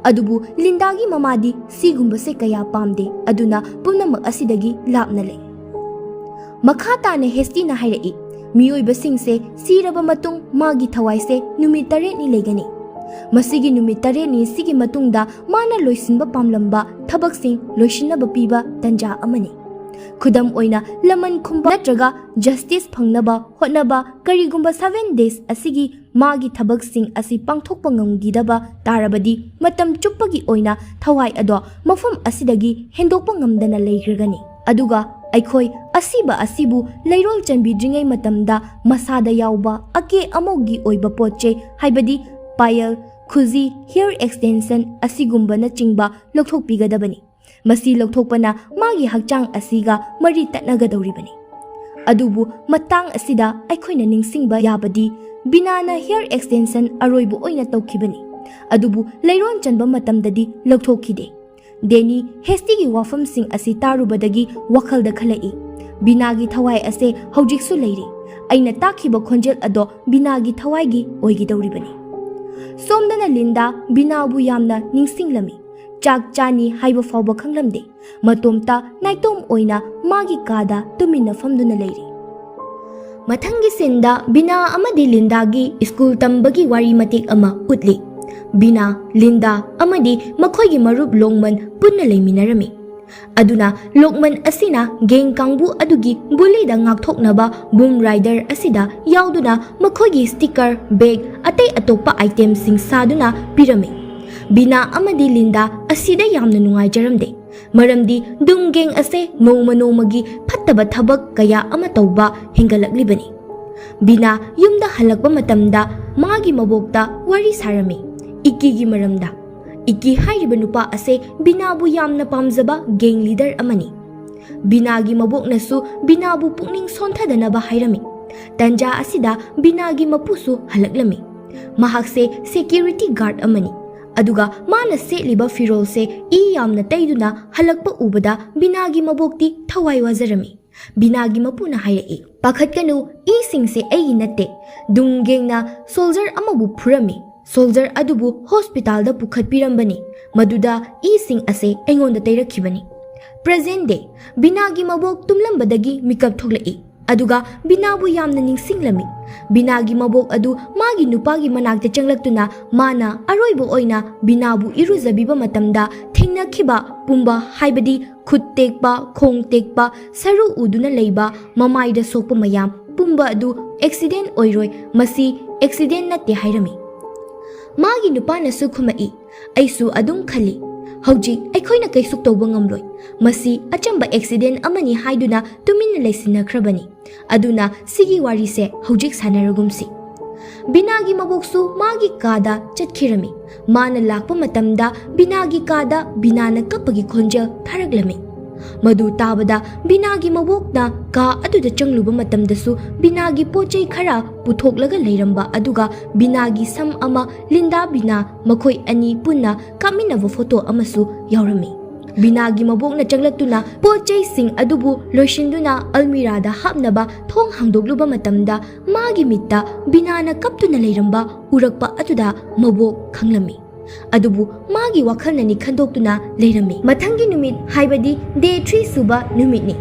ꯑꯗꯨꯕꯨ ꯂꯤꯟꯗꯥꯒꯤ ꯃꯃꯥꯗꯤ ꯁꯤꯒꯨꯝꯕꯁꯦ ꯀꯌꯥ ꯄꯥꯝꯗꯦ, ꯑꯗꯨꯅ ꯄꯨꯝꯅꯃꯛ ꯑꯁꯤꯗꯒꯤ ꯂꯥꯞꯅ ꯂꯩ꯫" ꯃꯈꯥ ꯇꯥꯅ ꯍꯦꯁꯇꯤꯅ ꯍꯥꯏꯔꯛꯏ, "ꯃꯤꯑꯣꯏꯕꯁꯤꯡꯁꯦ ꯁꯤꯔꯕ ꯃꯇꯨꯡ ꯃꯥꯒꯤ ꯊꯋꯥꯏꯁꯦ ꯅꯨꯃꯤꯠ ꯇꯔꯦꯠꯅꯤ ꯂꯩꯒꯅꯤ꯫ ꯃꯁꯤꯒꯤ ꯅꯨꯃꯤꯠ ꯇꯔꯦꯠꯅꯤ ꯁꯤꯒꯤ ꯃꯇꯨꯡꯗ ꯃꯥꯅ ꯂꯣꯏꯁꯤꯟꯕ ꯄꯥꯝꯂꯝꯕ ꯊꯕꯛꯁꯤꯡ ꯂꯣꯏꯁꯤꯟꯅꯕ ꯄꯤꯕ ꯇꯟꯖꯥ ꯑꯃꯅꯤ꯫ ꯈꯨꯗꯝ ꯑꯣꯏꯅ, ꯂꯃꯟ ꯈꯨꯝꯕ ꯅꯠꯇ꯭ꯔꯒ ꯖꯁꯇꯤꯁ ꯐꯪꯅꯕ ꯍꯣꯠꯅꯕ, ꯀꯔꯤꯒꯨꯝꯕ ꯁꯚꯦꯟ ꯗꯦꯖ ꯑꯁꯤꯒꯤ ꯃꯥꯒꯤ ꯊꯕꯛꯁꯤꯡ ꯑꯁꯤ ꯄꯥꯡꯊꯣꯛꯄ ꯉꯝꯈꯤꯗꯕ ꯇꯥꯔꯕꯗꯤ, ꯃꯇꯝ ꯆꯨꯞꯄꯒꯤ ꯑꯣꯏꯅ ꯊꯋꯥꯏ ꯑꯗꯣ ꯃꯐꯝ ꯑꯁꯤꯗꯒꯤ ꯍꯦꯟꯗꯣꯛꯄ ꯉꯝꯗꯅ ꯂꯩꯈ꯭ꯔꯒꯅꯤ꯫ ꯑꯗꯨꯒ ꯑꯩꯈꯣꯏ ꯑꯁꯤꯕ ꯑꯁꯤꯕꯨ ꯂꯩꯔꯣꯜ ꯆꯟꯕꯤꯗ꯭ꯔꯤꯉꯩ ꯃꯇꯝꯗ ꯃꯁꯥꯗ ꯌꯥꯎꯕ ꯑꯀꯦ ꯑꯃꯧꯒꯤ ꯑꯣꯏꯕ ꯄꯣꯠ ꯆꯩ, ꯍꯥꯏꯕꯗꯤ ꯄꯥꯌꯦꯜ, ꯈꯨꯖꯤ, ꯍꯤꯌꯔ ꯑꯦꯛꯁꯇꯦꯟꯁꯟ ꯑꯁꯤꯒꯨꯝꯕꯅꯆꯤꯡꯕ ꯂꯧꯊꯣꯛꯄꯤꯒꯗꯕꯅꯤ꯫ ꯃꯁꯤ ꯂꯧꯊꯣꯛꯄꯅ ꯃꯥꯒꯤ ꯍꯛꯆꯥꯡ ꯑꯁꯤꯒ ꯃꯔꯤ ꯇꯠꯅꯒꯗꯧꯔꯤꯕꯅꯤ꯫" ꯑꯗꯨꯕꯨ ꯃꯇꯥꯡ ꯑꯁꯤꯗ ꯑꯩꯈꯣꯏꯅ ꯅꯤꯡꯁꯤꯡꯕ ꯌꯥꯕꯗꯤ, ꯕꯤꯅꯥꯅ ꯍꯤꯌꯔ ꯑꯦꯛꯁꯇꯦꯟꯁꯟ ꯑꯔꯣꯏꯕ ꯑꯣꯏꯅ ꯇꯧꯈꯤꯕꯅꯤ, ꯑꯗꯨꯕꯨ ꯂꯩꯔꯣꯟ ꯆꯟꯕ ꯃꯇꯝꯗꯗꯤ ꯂꯧꯊꯣꯛꯈꯤꯗꯦ꯫ ꯗꯦꯅꯤ ꯍꯦꯁꯇꯤꯒꯤ ꯋꯥꯐꯝꯁꯤꯡ ꯑꯁꯤ ꯇꯥꯔꯨꯕꯗꯒꯤ ꯋꯥꯈꯜꯗ ꯈꯜꯂꯛꯏ, "ꯕꯤꯅꯥꯒꯤ ꯊꯋꯥꯏ ꯑꯁꯦ ꯍꯧꯖꯤꯛꯁꯨ ꯂꯩꯔꯤ꯫ ꯑꯩꯅ ꯇꯥꯈꯤꯕ ꯈꯣꯟꯖꯦꯜ ꯑꯗꯣ ꯕꯤꯅꯥꯒꯤ ꯊꯋꯥꯏꯒꯤ ꯑꯣꯏꯒꯗꯧꯔꯤꯕꯅꯤ꯫" ꯁꯣꯝꯗꯅ ꯂꯤꯟꯗꯥ ꯕꯤꯅꯥꯕꯨ ꯌꯥꯝꯅ ꯅꯤꯡꯁꯤꯡꯂꯝꯃꯤ꯫ ꯆꯥꯛ ꯆꯥꯅꯤ ꯍꯥꯏꯕ ꯐꯥꯎꯕ ꯈꯪꯂꯝꯗꯦ꯫ ꯃꯇꯣꯝꯇ ꯅꯥꯏꯇꯣꯝ ꯑꯣꯏꯅ ꯃꯥꯒꯤ ꯀꯥꯗ ꯇꯨꯃꯤꯟꯅ ꯐꯝꯗꯨꯅ ꯂꯩꯔꯤ꯫ ꯃꯊꯪꯒꯤ ꯁꯤꯟꯗ ꯕꯤꯅꯥ ꯑꯃꯗꯤ ꯂꯤꯟꯗꯥꯒꯤ ꯁ꯭ꯀꯨꯜ ꯇꯝꯕꯒꯤ ꯋꯥꯔꯤ ꯃꯇꯦꯛ ꯑꯃ ꯎꯠꯂꯤ꯫ ꯕꯤꯅꯥ, ꯂꯤꯟꯗꯥ ꯑꯃꯗꯤ ꯃꯈꯣꯏꯒꯤ ꯃꯔꯨꯞ ꯂꯣꯡꯃꯟ ꯄꯨꯟꯅ ꯂꯩꯃꯤꯟꯅꯔꯝꯃꯤ꯫ ꯑꯗꯨꯅ ꯂꯣꯛꯃꯟ ꯑꯁꯤꯅ ꯒꯦꯡ ꯀꯥꯡꯕꯨ ꯑꯗꯨꯒꯤ ꯕꯨꯂꯤꯗ ꯉꯥꯛꯊꯣꯛꯅꯕ ꯕꯨꯝ ꯔꯥꯏꯗꯔ ꯑꯁꯤꯗ ꯌꯥꯎꯗꯨꯅ ꯃꯈꯣꯏꯒꯤ ꯁ꯭ꯇꯤꯀꯔ, ꯕꯦꯒ, ꯑꯇꯩ ꯑꯇꯣꯞꯄ ꯑꯥꯏꯇꯦꯝꯁꯤꯡ ꯁꯥꯗꯨꯅ ꯄꯤꯔꯝꯃꯤ꯫ ꯕꯤꯅꯥ ꯑꯃꯗꯤ ꯂꯤꯟꯗꯥ ꯑꯁꯤꯗ ꯌꯥꯝꯅ ꯅꯨꯡꯉꯥꯏꯖꯔꯝꯗꯦ, ꯃꯔꯝꯗꯤ ꯗꯨꯝ ꯒꯦꯡ ꯑꯁꯦ ꯅꯣꯡꯃ ꯅꯣꯡꯃꯒꯤ ꯐꯠꯇꯕ ꯊꯕꯛ ꯀꯌꯥ ꯑꯃ ꯇꯧꯕ ꯍꯦꯟꯒꯠꯂꯛꯂꯤꯕꯅꯤ꯫ ꯕꯤꯅꯥ ꯌꯨꯝꯗ ꯍꯜꯂꯛꯄ ꯃꯇꯝꯗ ꯃꯥꯒꯤ ꯃꯕꯣꯛꯇ ꯋꯥꯔꯤ ꯁꯥꯔꯝꯃꯤ, ꯏꯛꯀꯤꯒꯤ ꯃꯔꯝꯗ꯫ ꯏꯛꯀꯤ ꯍꯥꯏꯔꯤꯕ ꯅꯨꯄꯥ ꯑꯁꯦ ꯕꯤꯅꯥꯕꯨ ꯌꯥꯝꯅ ꯄꯥꯝꯖꯕ ꯒꯦꯡ ꯂꯤꯗꯔ ꯑꯃꯅꯤ꯫ ꯕꯤꯅꯥꯒꯤ ꯃꯕꯣꯛꯅꯁꯨ ꯕꯤꯅꯥꯕꯨ ꯄꯨꯛꯅꯤꯡ ꯁꯣꯟꯊꯗꯅꯕ ꯍꯥꯏꯔꯝꯃꯤ꯫ ꯇꯟꯖꯥ ꯑꯁꯤꯗ ꯕꯤꯅꯥꯒꯤ ꯃꯄꯨꯁꯨ ꯍꯜꯂꯛꯂꯝꯃꯤ꯫ ꯃꯍꯥꯛꯁꯦ ꯁꯦꯀ꯭ꯌꯨꯔꯤꯇꯤ ꯒꯥꯔꯗ ꯑꯃꯅꯤ꯫ ꯑꯗꯨꯒ ꯃꯥꯅ ꯁꯦꯠꯂꯤꯕ ꯐꯤꯔꯣꯜꯁꯦ ꯏ ꯌꯥꯝꯅ ꯇꯩꯗꯨꯅ ꯍꯜꯂꯛꯄ ꯎꯕꯗ ꯕꯤꯅꯥꯒꯤ ꯃꯕꯣꯛꯇꯤ ꯊꯋꯥꯏ ꯋꯥꯖꯔꯝꯃꯤ꯫ ꯕꯤꯅꯥꯒꯤ ꯃꯄꯨꯅ ꯍꯥꯏꯔꯛꯏ, "ꯄꯥꯈꯠꯀꯅꯨ, ꯏꯁꯤꯡꯁꯦ ꯑꯩꯒꯤ ꯅꯠꯇꯦ꯫ ꯗꯨꯡꯒꯦꯡꯅ ꯁꯣꯜꯖꯔ ꯑꯃꯕꯨ ꯐꯨꯔꯝꯃꯤ꯫ ꯁꯣꯜꯖꯔ ꯑꯗꯨꯕꯨ ꯍꯣꯁꯄꯤꯇꯥꯜꯗ ꯄꯨꯈꯠꯄꯤꯔꯝꯕꯅꯤ꯫ ꯃꯗꯨꯗ ꯏꯁꯤꯡ ꯑꯁꯦ ꯑꯩꯉꯣꯟꯗ ꯇꯩꯔꯛꯈꯤꯕꯅꯤ"꯫ ꯄ꯭ꯔꯖꯦꯟ ꯗꯦ꯫ ꯕꯤꯅꯥꯒꯤ ꯃꯕꯣꯛ ꯇꯨꯝꯂꯝꯕꯗꯒꯤ ꯃꯤꯀꯞ ꯊꯣꯛꯂꯛꯏ꯫ ꯑꯗꯨꯒ ꯕꯤꯅꯥꯕꯨ ꯌꯥꯝꯅ ꯅꯤꯡꯁꯤꯡꯂꯝꯃꯤ꯫ ꯕꯤꯅꯥꯒꯤ ꯃꯕꯣꯛ ꯑꯗꯨ ꯃꯥꯒꯤ ꯅꯨꯄꯥꯒꯤ ꯃꯅꯥꯛꯇ ꯆꯪꯂꯛꯇꯨꯅ ꯃꯥꯅ ꯑꯔꯣꯏꯕ ꯑꯣꯏꯅ ꯕꯤꯅꯥꯕꯨ ꯏꯔꯨꯖꯕꯤꯕ ꯃꯇꯝꯗ ꯊꯦꯡꯅꯈꯤꯕ ꯄꯨꯝꯕ, ꯍꯥꯏꯕꯗꯤ ꯈꯨꯠ ꯇꯦꯛꯄ, ꯈꯣꯡ ꯇꯦꯛꯄ, ꯁꯔꯨ ꯎꯗꯨꯅ ꯂꯩꯕ, ꯃꯃꯥꯏꯗ ꯁꯣꯛꯄ ꯃꯌꯥꯝ ꯄꯨꯝꯕ ꯑꯗꯨ ꯑꯦꯛꯁꯤꯗꯦꯟ ꯑꯣꯏꯔꯣꯏ, ꯃꯁꯤ ꯑꯦꯛꯁꯤꯗꯦꯟ ꯅꯠꯇꯦ ꯍꯥꯏꯔꯝꯃꯤ꯫ ꯃꯥꯒꯤ ꯅꯨꯄꯥꯅꯁꯨ ꯈꯨꯝꯃꯛꯏ, "ꯑꯩꯁꯨ ꯑꯗꯨꯝ ꯈꯜꯂꯤ꯫ ꯍꯧꯖꯤꯛ ꯑꯩꯈꯣꯏꯅ ꯀꯩꯁꯨ ꯇꯧꯕ ꯉꯝꯂꯣꯏ꯫ ꯃꯁꯤ ꯑꯆꯝꯕ ꯑꯦꯛꯁꯤꯗꯦꯟ ꯑꯃꯅꯤ" ꯍꯥꯏꯗꯨꯅ ꯇꯨꯃꯤꯟꯅ ꯂꯩꯁꯤꯟꯅꯈ꯭ꯔꯕꯅꯤ꯫ ꯑꯗꯨꯅ ꯁꯤꯒꯤ ꯋꯥꯔꯤꯁꯦ ꯍꯧꯖꯤꯛ ꯁꯥꯟꯅꯔꯒꯨꯝꯁꯤ꯫ ꯕꯤꯅꯥꯒꯤ ꯃꯕꯣꯛꯁꯨ ꯃꯥꯒꯤ ꯀꯥꯗ ꯆꯠꯈꯤꯔꯝꯃꯤ꯫ ꯃꯥꯅ ꯂꯥꯛꯄ ꯃꯇꯝꯗ ꯕꯤꯅꯥꯒꯤ ꯀꯥꯗ ꯕꯤꯅꯥꯅ ꯀꯞꯄꯒꯤ ꯈꯣꯟꯖꯦꯜ ꯊꯥꯔꯛꯂꯝꯃꯤ꯫ ꯃꯗꯨ ꯇꯥꯕꯗ ꯕꯤꯅꯥꯒꯤ ꯃꯕꯣꯛꯅ ꯀꯥ ꯑꯗꯨꯗ ꯆꯪꯂꯨꯕ ꯃꯇꯝꯗꯁꯨ ꯕꯤꯅꯥꯒꯤ ꯄꯣꯠ ꯆꯩ ꯈꯔ ꯄꯨꯊꯣꯛꯂꯒ ꯂꯩꯔꯝꯕ, ꯑꯗꯨꯒ ꯕꯤꯅꯥꯒꯤ ꯁꯝ ꯑꯃ, ꯂꯤꯟꯗꯥ ꯕꯤꯅꯥ ꯃꯈꯣꯏ ꯑꯅꯤ ꯄꯨꯟꯅ ꯀꯥꯞꯃꯤꯟꯅꯕ ꯐꯣꯇꯣ ꯑꯃꯁꯨ ꯌꯥꯎꯔꯝꯃꯤ꯫ ꯕꯤꯅꯥꯒꯤ ꯃꯕꯣꯛꯅ ꯆꯪꯂꯛꯇꯨꯅ ꯄꯣꯠ ꯆꯩꯁꯤꯡ ꯑꯗꯨꯕꯨ ꯂꯣꯏꯁꯤꯟꯗꯨꯅ ꯑꯜꯃꯤꯔꯥꯗ ꯍꯥꯞꯅꯕ ꯊꯣꯡ ꯍꯥꯡꯗꯣꯛꯂꯨꯕ ꯃꯇꯝꯗ ꯃꯥꯒꯤ ꯃꯤꯠꯇ ꯕꯤꯅꯥꯅ ꯀꯞꯇꯨꯅ ꯂꯩꯔꯝꯕ ꯎꯔꯛꯄ ꯑꯗꯨꯗ ꯃꯕꯣꯛ ꯈꯪꯂꯝꯃꯤ꯫ ꯑꯗꯨꯕꯨ ꯃꯥꯒꯤ ꯋꯥꯈꯜꯅꯅꯤ ꯈꯟꯗꯣꯛꯇꯨꯅ ꯂꯩꯔꯝꯃꯤ꯫ ꯃꯊꯪꯒꯤ ꯅꯨꯃꯤꯠ, ꯍꯥꯏꯕꯗꯤ ꯗꯦ ꯊ꯭ꯔꯤ ꯁꯨꯕ ꯅꯨꯃꯤꯠꯅꯤ꯫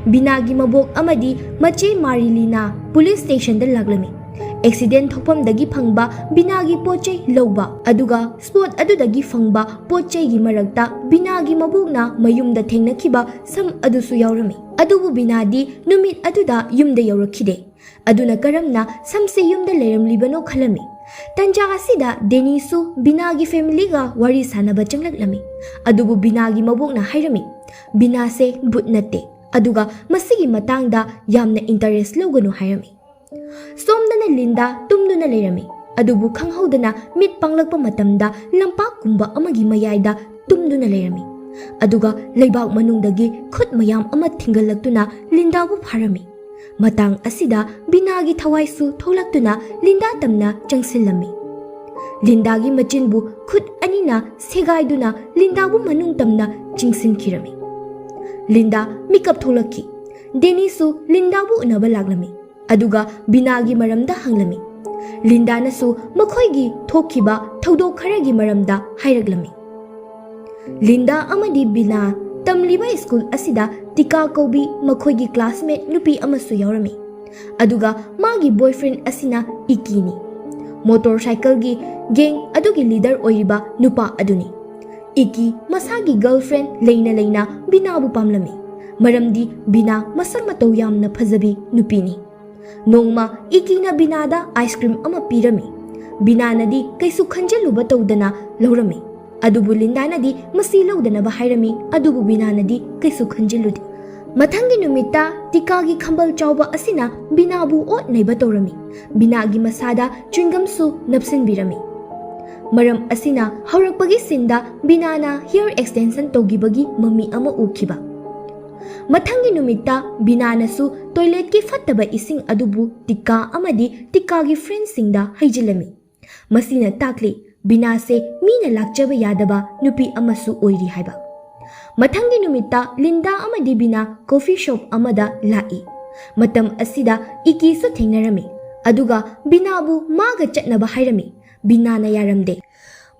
ꯕꯤꯅꯥꯒꯤ ꯃꯕꯣꯛ ꯑꯃꯗꯤ ꯃꯆꯦ ꯃꯥꯔꯤꯂꯤꯅꯥ ꯄꯨꯂꯤꯁ ꯁ꯭ꯇꯦꯁꯟꯗ ꯂꯥꯛꯂꯝꯃꯤ꯫ ꯑꯦꯛꯁꯤꯗꯦꯟ ꯊꯣꯛꯐꯝꯗꯒꯤ ꯐꯪꯕ ꯕꯤꯅꯥꯒꯤ ꯄꯣꯠ ꯆꯩ ꯂꯧꯕ, ꯑꯗꯨꯒ ꯁ꯭ꯄꯣꯠ ꯑꯗꯨꯗꯒꯤ ꯐꯪꯕ ꯄꯣꯠ ꯆꯩꯒꯤ ꯃꯔꯛꯇ ꯕꯤꯅꯥꯒꯤ ꯃꯕꯣꯛꯅ ꯃꯌꯨꯝꯗ ꯊꯦꯡꯅꯈꯤꯕ ꯁꯝ ꯑꯗꯨꯁꯨ ꯌꯥꯎꯔꯝꯃꯤ꯫ ꯑꯗꯨꯕꯨ ꯕꯤꯅꯥꯗꯤ ꯅꯨꯃꯤꯠ ꯑꯗꯨꯗ ꯌꯨꯝꯗ ꯌꯧꯔꯛꯈꯤꯗꯦ꯫ ꯑꯗꯨꯅ ꯀꯔꯝꯅ ꯁꯝꯁꯦ ꯌꯨꯝꯗ ꯂꯩꯔꯝꯂꯤꯕꯅꯣ ꯈꯜꯂꯝꯃꯤ꯫ ꯇꯟꯖꯥ ꯑꯁꯤꯗ ꯗꯦꯅꯤꯁꯁꯨ ꯕꯤꯅꯥꯒꯤ ꯐꯦꯃꯤꯂꯤꯒ ꯋꯥꯔꯤ ꯁꯥꯟꯅꯕ ꯆꯪꯂꯛꯂꯝꯃꯤ꯫ ꯑꯗꯨꯕꯨ ꯕꯤꯅꯥꯒꯤ ꯃꯕꯣꯛꯅ ꯍꯥꯏꯔꯝꯃꯤ, "ꯕꯤꯅꯥꯁꯦ ꯚꯨꯠ ꯅꯠꯇꯦ, ꯑꯗꯨꯒ ꯃꯁꯤꯒꯤ ꯃꯇꯥꯡꯗ ꯌꯥꯝꯅ ꯏꯟꯇꯔꯦꯁ ꯂꯧꯒꯅꯨ" ꯍꯥꯏꯔꯝꯃꯤ꯫ ꯁꯣꯝꯗꯅ ꯂꯤꯟꯗꯥ ꯇꯨꯝꯗꯨꯅ ꯂꯩꯔꯝꯃꯤ꯫ ꯑꯗꯨꯕꯨ ꯈꯪꯍꯧꯗꯅ ꯃꯤꯠ ꯄꯥꯡꯂꯛꯄ ꯃꯇꯝꯗ ꯂꯝꯄꯥꯛꯀꯨꯝꯕ ꯑꯃꯒꯤ ꯃꯌꯥꯏꯗ ꯇꯨꯝꯗꯨꯅ ꯂꯩꯔꯝꯃꯤ꯫ ꯑꯗꯨꯒ ꯂꯩꯕꯥꯛ ꯃꯅꯨꯡꯗꯒꯤ ꯈꯨꯠ ꯃꯌꯥꯝ ꯑꯃ ꯊꯤꯡꯒꯠꯂꯛꯇꯨꯅ ꯂꯤꯟꯗꯥꯕꯨ ꯐꯥꯔꯝꯃꯤ꯫ ꯃꯇꯥꯡ ꯑꯁꯤꯗ ꯕꯤꯅꯥꯒꯤ ꯊꯋꯥꯏꯁꯨ ꯊꯣꯛꯂꯛꯇꯨꯅ ꯂꯤꯟꯗꯥ ꯇꯝꯅ ꯆꯪꯁꯤꯜꯂꯝꯃꯤ꯫ ꯂꯤꯟꯗꯥꯒꯤ ꯃꯆꯤꯟꯕꯨ ꯈꯨꯠ ꯑꯅꯤꯅ ꯁꯦꯒꯥꯏꯗꯨꯅ ꯂꯤꯟꯗꯥꯕꯨ ꯃꯅꯨꯡ ꯇꯝꯅ ꯆꯤꯡꯁꯤꯟꯈꯤꯔꯝꯃꯤ꯫ ꯂꯤꯟꯗꯥ ꯃꯤꯀꯞ ꯊꯣꯛꯂꯛꯈꯤ꯫ ꯗꯦꯅꯤꯁꯁꯨ ꯂꯤꯟꯗꯥꯕꯨ ꯎꯅꯕ ꯂꯥꯛꯂꯝꯃꯤ꯫ ꯑꯗꯨꯒ ꯕꯤꯅꯥꯒꯤ ꯃꯔꯝꯗ ꯍꯪꯂꯝꯃꯤ꯫ ꯂꯤꯟꯗꯥꯅꯁꯨ ꯃꯈꯣꯏꯒꯤ ꯊꯣꯛꯈꯤꯕ ꯊꯧꯗꯣꯛ ꯈꯔꯒꯤ ꯃꯔꯝꯗ ꯍꯥꯏꯔꯛꯂꯝꯃꯤ꯫ ꯂꯤꯟꯗꯥ ꯑꯃꯗꯤ ꯕꯤꯅꯥ ꯇꯝꯂꯤꯕ ꯁ꯭ꯀꯨꯜ ꯑꯁꯤꯗ ꯇꯤꯀꯥ ꯀꯧꯕꯤ ꯃꯈꯣꯏꯒꯤ ꯀ꯭ꯂꯥꯁꯃꯦꯠ ꯅꯨꯄꯤ ꯑꯃꯁꯨ ꯌꯥꯎꯔꯝꯃꯤ꯫ ꯑꯗꯨꯒ ꯃꯥꯒꯤ ꯕꯣꯏꯐ꯭ꯔꯦꯟ ꯑꯁꯤꯅ ꯏꯀꯤꯅꯤ꯫ ꯃꯣꯇꯣꯔ ꯁꯥꯏꯀꯜꯒꯤ ꯒꯦꯡ ꯑꯗꯨꯒꯤ ꯂꯤꯗꯔ ꯑꯣꯏꯔꯤꯕ ꯅꯨꯄꯥ ꯑꯗꯨꯅꯤ꯫ ꯏꯀꯤ ꯃꯁꯥꯒꯤ ꯒꯔꯜꯐ꯭ꯔꯦꯟ ꯂꯩꯅ ꯂꯩꯅ ꯕꯤꯅꯥꯕꯨ ꯄꯥꯝꯂꯝꯃꯤ, ꯃꯔꯝꯗꯤ ꯕꯤꯅꯥ ꯃꯁꯛ ꯃꯇꯧ ꯌꯥꯝꯅ ꯐꯖꯕꯤ ꯅꯨꯄꯤꯅꯤ꯫ ꯅꯣꯡꯃ ꯏꯀꯤꯅ ꯕꯤꯅꯥꯗ ꯑꯥꯏꯁ ꯀ꯭ꯔꯤꯝ ꯑꯃ ꯄꯤꯔꯝꯃꯤ꯫ ꯕꯤꯅꯥꯅꯗꯤ ꯀꯩꯁꯨ ꯈꯟꯖꯤꯜꯂꯨꯕ ꯇꯧꯗꯅ ꯂꯧꯔꯝꯃꯤ꯫ ꯑꯗꯨꯕꯨ ꯂꯤꯟꯗꯥꯅꯗꯤ ꯃꯁꯤ ꯂꯧꯗꯅꯕ ꯍꯥꯏꯔꯝꯃꯤ, ꯑꯗꯨꯕꯨ ꯕꯤꯅꯥꯅꯗꯤ ꯀꯩꯁꯨ ꯈꯟꯖꯤꯜꯂꯨꯗꯦ꯫ ꯃꯊꯪꯒꯤ ꯅꯨꯃꯤꯠꯇ ꯇꯤꯀꯥꯒꯤ ꯈꯝꯕꯜ ꯆꯥꯎꯕ ꯑꯁꯤꯅ ꯕꯤꯅꯥꯕꯨ ꯑꯣꯠ ꯅꯩꯕ ꯇꯧꯔꯝꯃꯤ꯫ ꯕꯤꯅꯥꯒꯤ ꯃꯁꯥꯗ ꯆ꯭ꯋꯤꯡꯒꯝꯁꯨ ꯅꯞꯁꯤꯟꯕꯤꯔꯝꯃꯤ꯫ ꯃꯔꯝ ꯑꯁꯤꯅ ꯍꯧꯔꯛꯄꯒꯤ ꯁꯤꯟꯗ ꯕꯤꯅꯥꯅ ꯍꯤꯌꯔ ꯑꯦꯛꯁꯇꯦꯟꯁꯟ ꯇꯧꯈꯤꯕꯒꯤ ꯃꯃꯤ ꯑꯃ ꯎꯈꯤꯕ꯫ ꯃꯊꯪꯒꯤ ꯅꯨꯃꯤꯠꯇ ꯕꯤꯅꯥꯅꯁꯨ ꯇꯣꯏꯂꯦꯠꯀꯤ ꯐꯠꯇꯕ ꯏꯁꯤꯡ ꯑꯗꯨꯕꯨ ꯇꯤꯀꯥ ꯑꯃꯗꯤ ꯇꯤꯀꯥꯒꯤ ꯐ꯭ꯔꯦꯟꯁꯤꯡꯗ ꯍꯩꯖꯤꯜꯂꯝꯃꯤ꯫ ꯃꯁꯤꯅ ꯇꯥꯛꯂꯤ, ꯕꯤꯅꯥꯁꯦ ꯃꯤꯅ ꯂꯥꯛꯆꯕ ꯌꯥꯗꯕ ꯅꯨꯄꯤ ꯑꯃꯁꯨ ꯑꯣꯏꯔꯤ ꯍꯥꯏꯕ꯫ ꯃꯊꯪꯒꯤ ꯅꯨꯃꯤꯠꯇ ꯂꯤꯟꯗꯥ ꯑꯃꯗꯤ ꯕꯤꯅꯥ ꯀꯣꯐꯤ ꯁꯣꯞ ꯑꯃꯗ ꯂꯥꯛꯏ꯫ ꯃꯇꯝ ꯑꯁꯤꯗ ꯏꯀꯤꯁꯨ ꯊꯦꯡꯅꯔꯝꯃꯤ, ꯑꯗꯨꯒ ꯕꯤꯅꯥꯕꯨ ꯃꯥꯒ ꯆꯠꯅꯕ ꯍꯥꯏꯔꯝꯃꯤ꯫ ꯕꯤꯅꯥꯅ ꯌꯥꯔꯝꯗꯦ꯫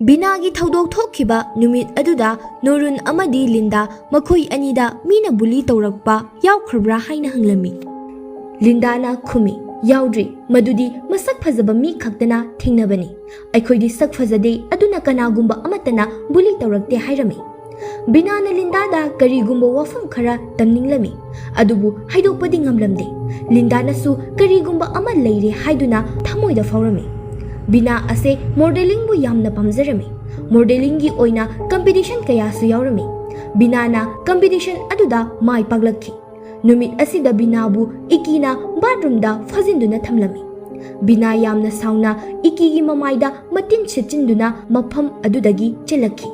ꯕꯤꯅꯥꯒꯤ ꯊꯧꯗꯣꯛ ꯊꯣꯛꯈꯤꯕ ꯅꯨꯃꯤꯠ ꯑꯗꯨꯗ ꯅꯣꯔꯨꯟ ꯑꯃꯗꯤ ꯂꯤꯟꯗꯥ ꯃꯈꯣꯏ ꯑꯅꯤꯗ ꯃꯤꯅ ꯕꯨꯂꯤ ꯇꯧꯔꯛꯄ ꯌꯥꯎꯈ꯭ꯔꯕ꯭ꯔꯥ ꯍꯥꯏꯅ ꯍꯪꯂꯝꯃꯤ꯫ ꯂꯤꯟꯗꯥꯅ ꯈꯨꯝꯃꯤ, "ꯌꯥꯎꯗ꯭ꯔꯤ, ꯃꯗꯨꯗꯤ ꯃꯁꯛ ꯐꯖꯕ ꯃꯤ ꯈꯛꯇꯅ ꯊꯦꯡꯅꯕꯅꯤ꯫ ꯑꯩꯈꯣꯏꯗꯤ ꯁꯛ ꯐꯖꯗꯦ, ꯑꯗꯨꯅ ꯀꯅꯥꯒꯨꯝꯕ ꯑꯃꯠꯇꯅ ꯕꯨꯂꯤ ꯇꯧꯔꯛꯇꯦ" ꯍꯥꯏꯔꯝꯃꯤ꯫ ꯕꯤꯅꯥꯅ ꯂꯤꯟꯗꯥꯗ ꯀꯔꯤꯒꯨꯝꯕ ꯋꯥꯐꯝ ꯈꯔ ꯇꯝꯅꯤꯡꯂꯝꯃꯤ, ꯑꯗꯨꯕꯨ ꯍꯥꯏꯗꯣꯛꯄꯗꯤ ꯉꯝꯂꯝꯗꯦ꯫ ꯂꯤꯟꯗꯥꯅꯁꯨ ꯀꯔꯤꯒꯨꯝꯕ ꯑꯃ ꯂꯩꯔꯦ ꯍꯥꯏꯗꯨꯅ ꯊꯃꯣꯏꯗ ꯐꯥꯎꯔꯝꯃꯤ꯫ ꯕꯤꯅꯥ ꯑꯁꯦ ꯃꯣꯗꯦꯂꯤꯡꯕꯨ ꯌꯥꯝꯅ ꯄꯥꯝꯖꯔꯝꯃꯤ꯫ ꯃꯣꯗꯦꯂꯤꯡꯒꯤ ꯑꯣꯏꯅ ꯀꯝꯄꯤꯇꯤꯁꯟ ꯀꯌꯥꯁꯨ ꯌꯥꯎꯔꯝꯃꯤ꯫ ꯕꯤꯅꯥꯅ ꯀꯝꯄꯤꯇꯤꯁꯟ ꯑꯗꯨꯗ ꯃꯥꯏ ꯄꯥꯛꯂꯛꯈꯤ꯫ ꯅꯨꯃꯤꯠ ꯑꯁꯤꯗ ꯕꯤꯅꯥꯕꯨ ꯏꯀꯤꯅ ꯕꯥꯠꯔꯨꯝꯗ ꯐꯥꯖꯤꯟꯗꯨꯅ ꯊꯝꯂꯝꯃꯤ꯫ ꯕꯤꯅꯥ ꯌꯥꯝꯅ ꯁꯥꯎꯅ ꯏꯀꯤꯒꯤ ꯃꯃꯥꯏꯗ ꯃꯇꯤꯟ ꯁꯤꯠꯆꯤꯟꯗꯨꯅ ꯃꯐꯝ ꯑꯗꯨꯗꯒꯤ ꯆꯦꯜꯂꯛꯈꯤ꯫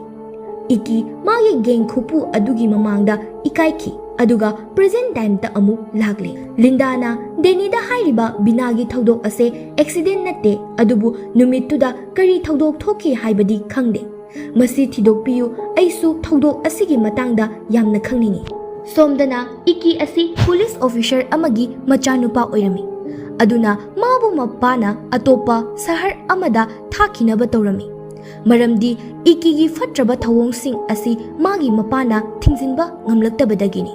ꯏꯀꯤ ꯃꯥꯒꯤ ꯒꯦꯡ ꯈꯨꯄꯨ ꯑꯗꯨꯒꯤ ꯃꯃꯥꯡꯗ ꯏꯀꯥꯏꯈꯤ, ꯑꯗꯨꯒ ꯄ꯭ꯔꯦꯖꯦꯟ ꯇꯥꯏꯝꯗ ꯑꯃꯨꯛ ꯂꯥꯛꯂꯦ꯫ ꯂꯤꯟꯗꯥꯅ ꯗꯦꯅꯤꯗ ꯍꯥꯏꯔꯤꯕ ꯕꯤꯅꯥꯒꯤ ꯊꯧꯗꯣꯛ ꯑꯁꯦ ꯑꯦꯛꯁꯤꯗꯦꯟ ꯅꯠꯇꯦ, ꯑꯗꯨꯕꯨ ꯅꯨꯃꯤꯠꯇꯨꯗ ꯀꯔꯤ ꯊꯧꯗꯣꯛ ꯊꯣꯛꯈꯤ ꯍꯥꯏꯕꯗꯤ ꯈꯪꯗꯦ꯫ ꯃꯁꯤ ꯊꯤꯗꯣꯛꯄꯤꯌꯨ, ꯑꯩꯁꯨ ꯊꯧꯗꯣꯛ ꯑꯁꯤꯒꯤ ꯃꯇꯥꯡꯗ ꯌꯥꯝꯅ ꯈꯪꯅꯤꯡꯏ꯫ ꯁꯣꯝꯗꯅ ꯏꯀꯤ ꯑꯁꯤ ꯄꯨꯂꯤꯁ ꯑꯣꯐꯤꯁꯔ ꯑꯃꯒꯤ ꯃꯆꯥꯅꯨꯄꯥ ꯑꯣꯏꯔꯝꯃꯤ, ꯑꯗꯨꯅ ꯃꯥꯕꯨ ꯃꯄꯥꯅ ꯑꯇꯣꯞꯄ ꯁꯍꯔ ꯑꯃꯗ ꯊꯥꯈꯤꯅꯕ ꯇꯧꯔꯝꯃꯤ, ꯃꯔꯝꯗꯤ ꯏꯀꯤꯒꯤ ꯐꯠꯇ꯭ꯔꯕ ꯊꯧꯑꯣꯡꯁꯤꯡ ꯑꯁꯤ ꯃꯥꯒꯤ ꯃꯄꯥꯅ ꯊꯤꯡꯖꯤꯟꯕ ꯉꯝꯂꯛꯇꯕꯗꯒꯤꯅꯤ꯫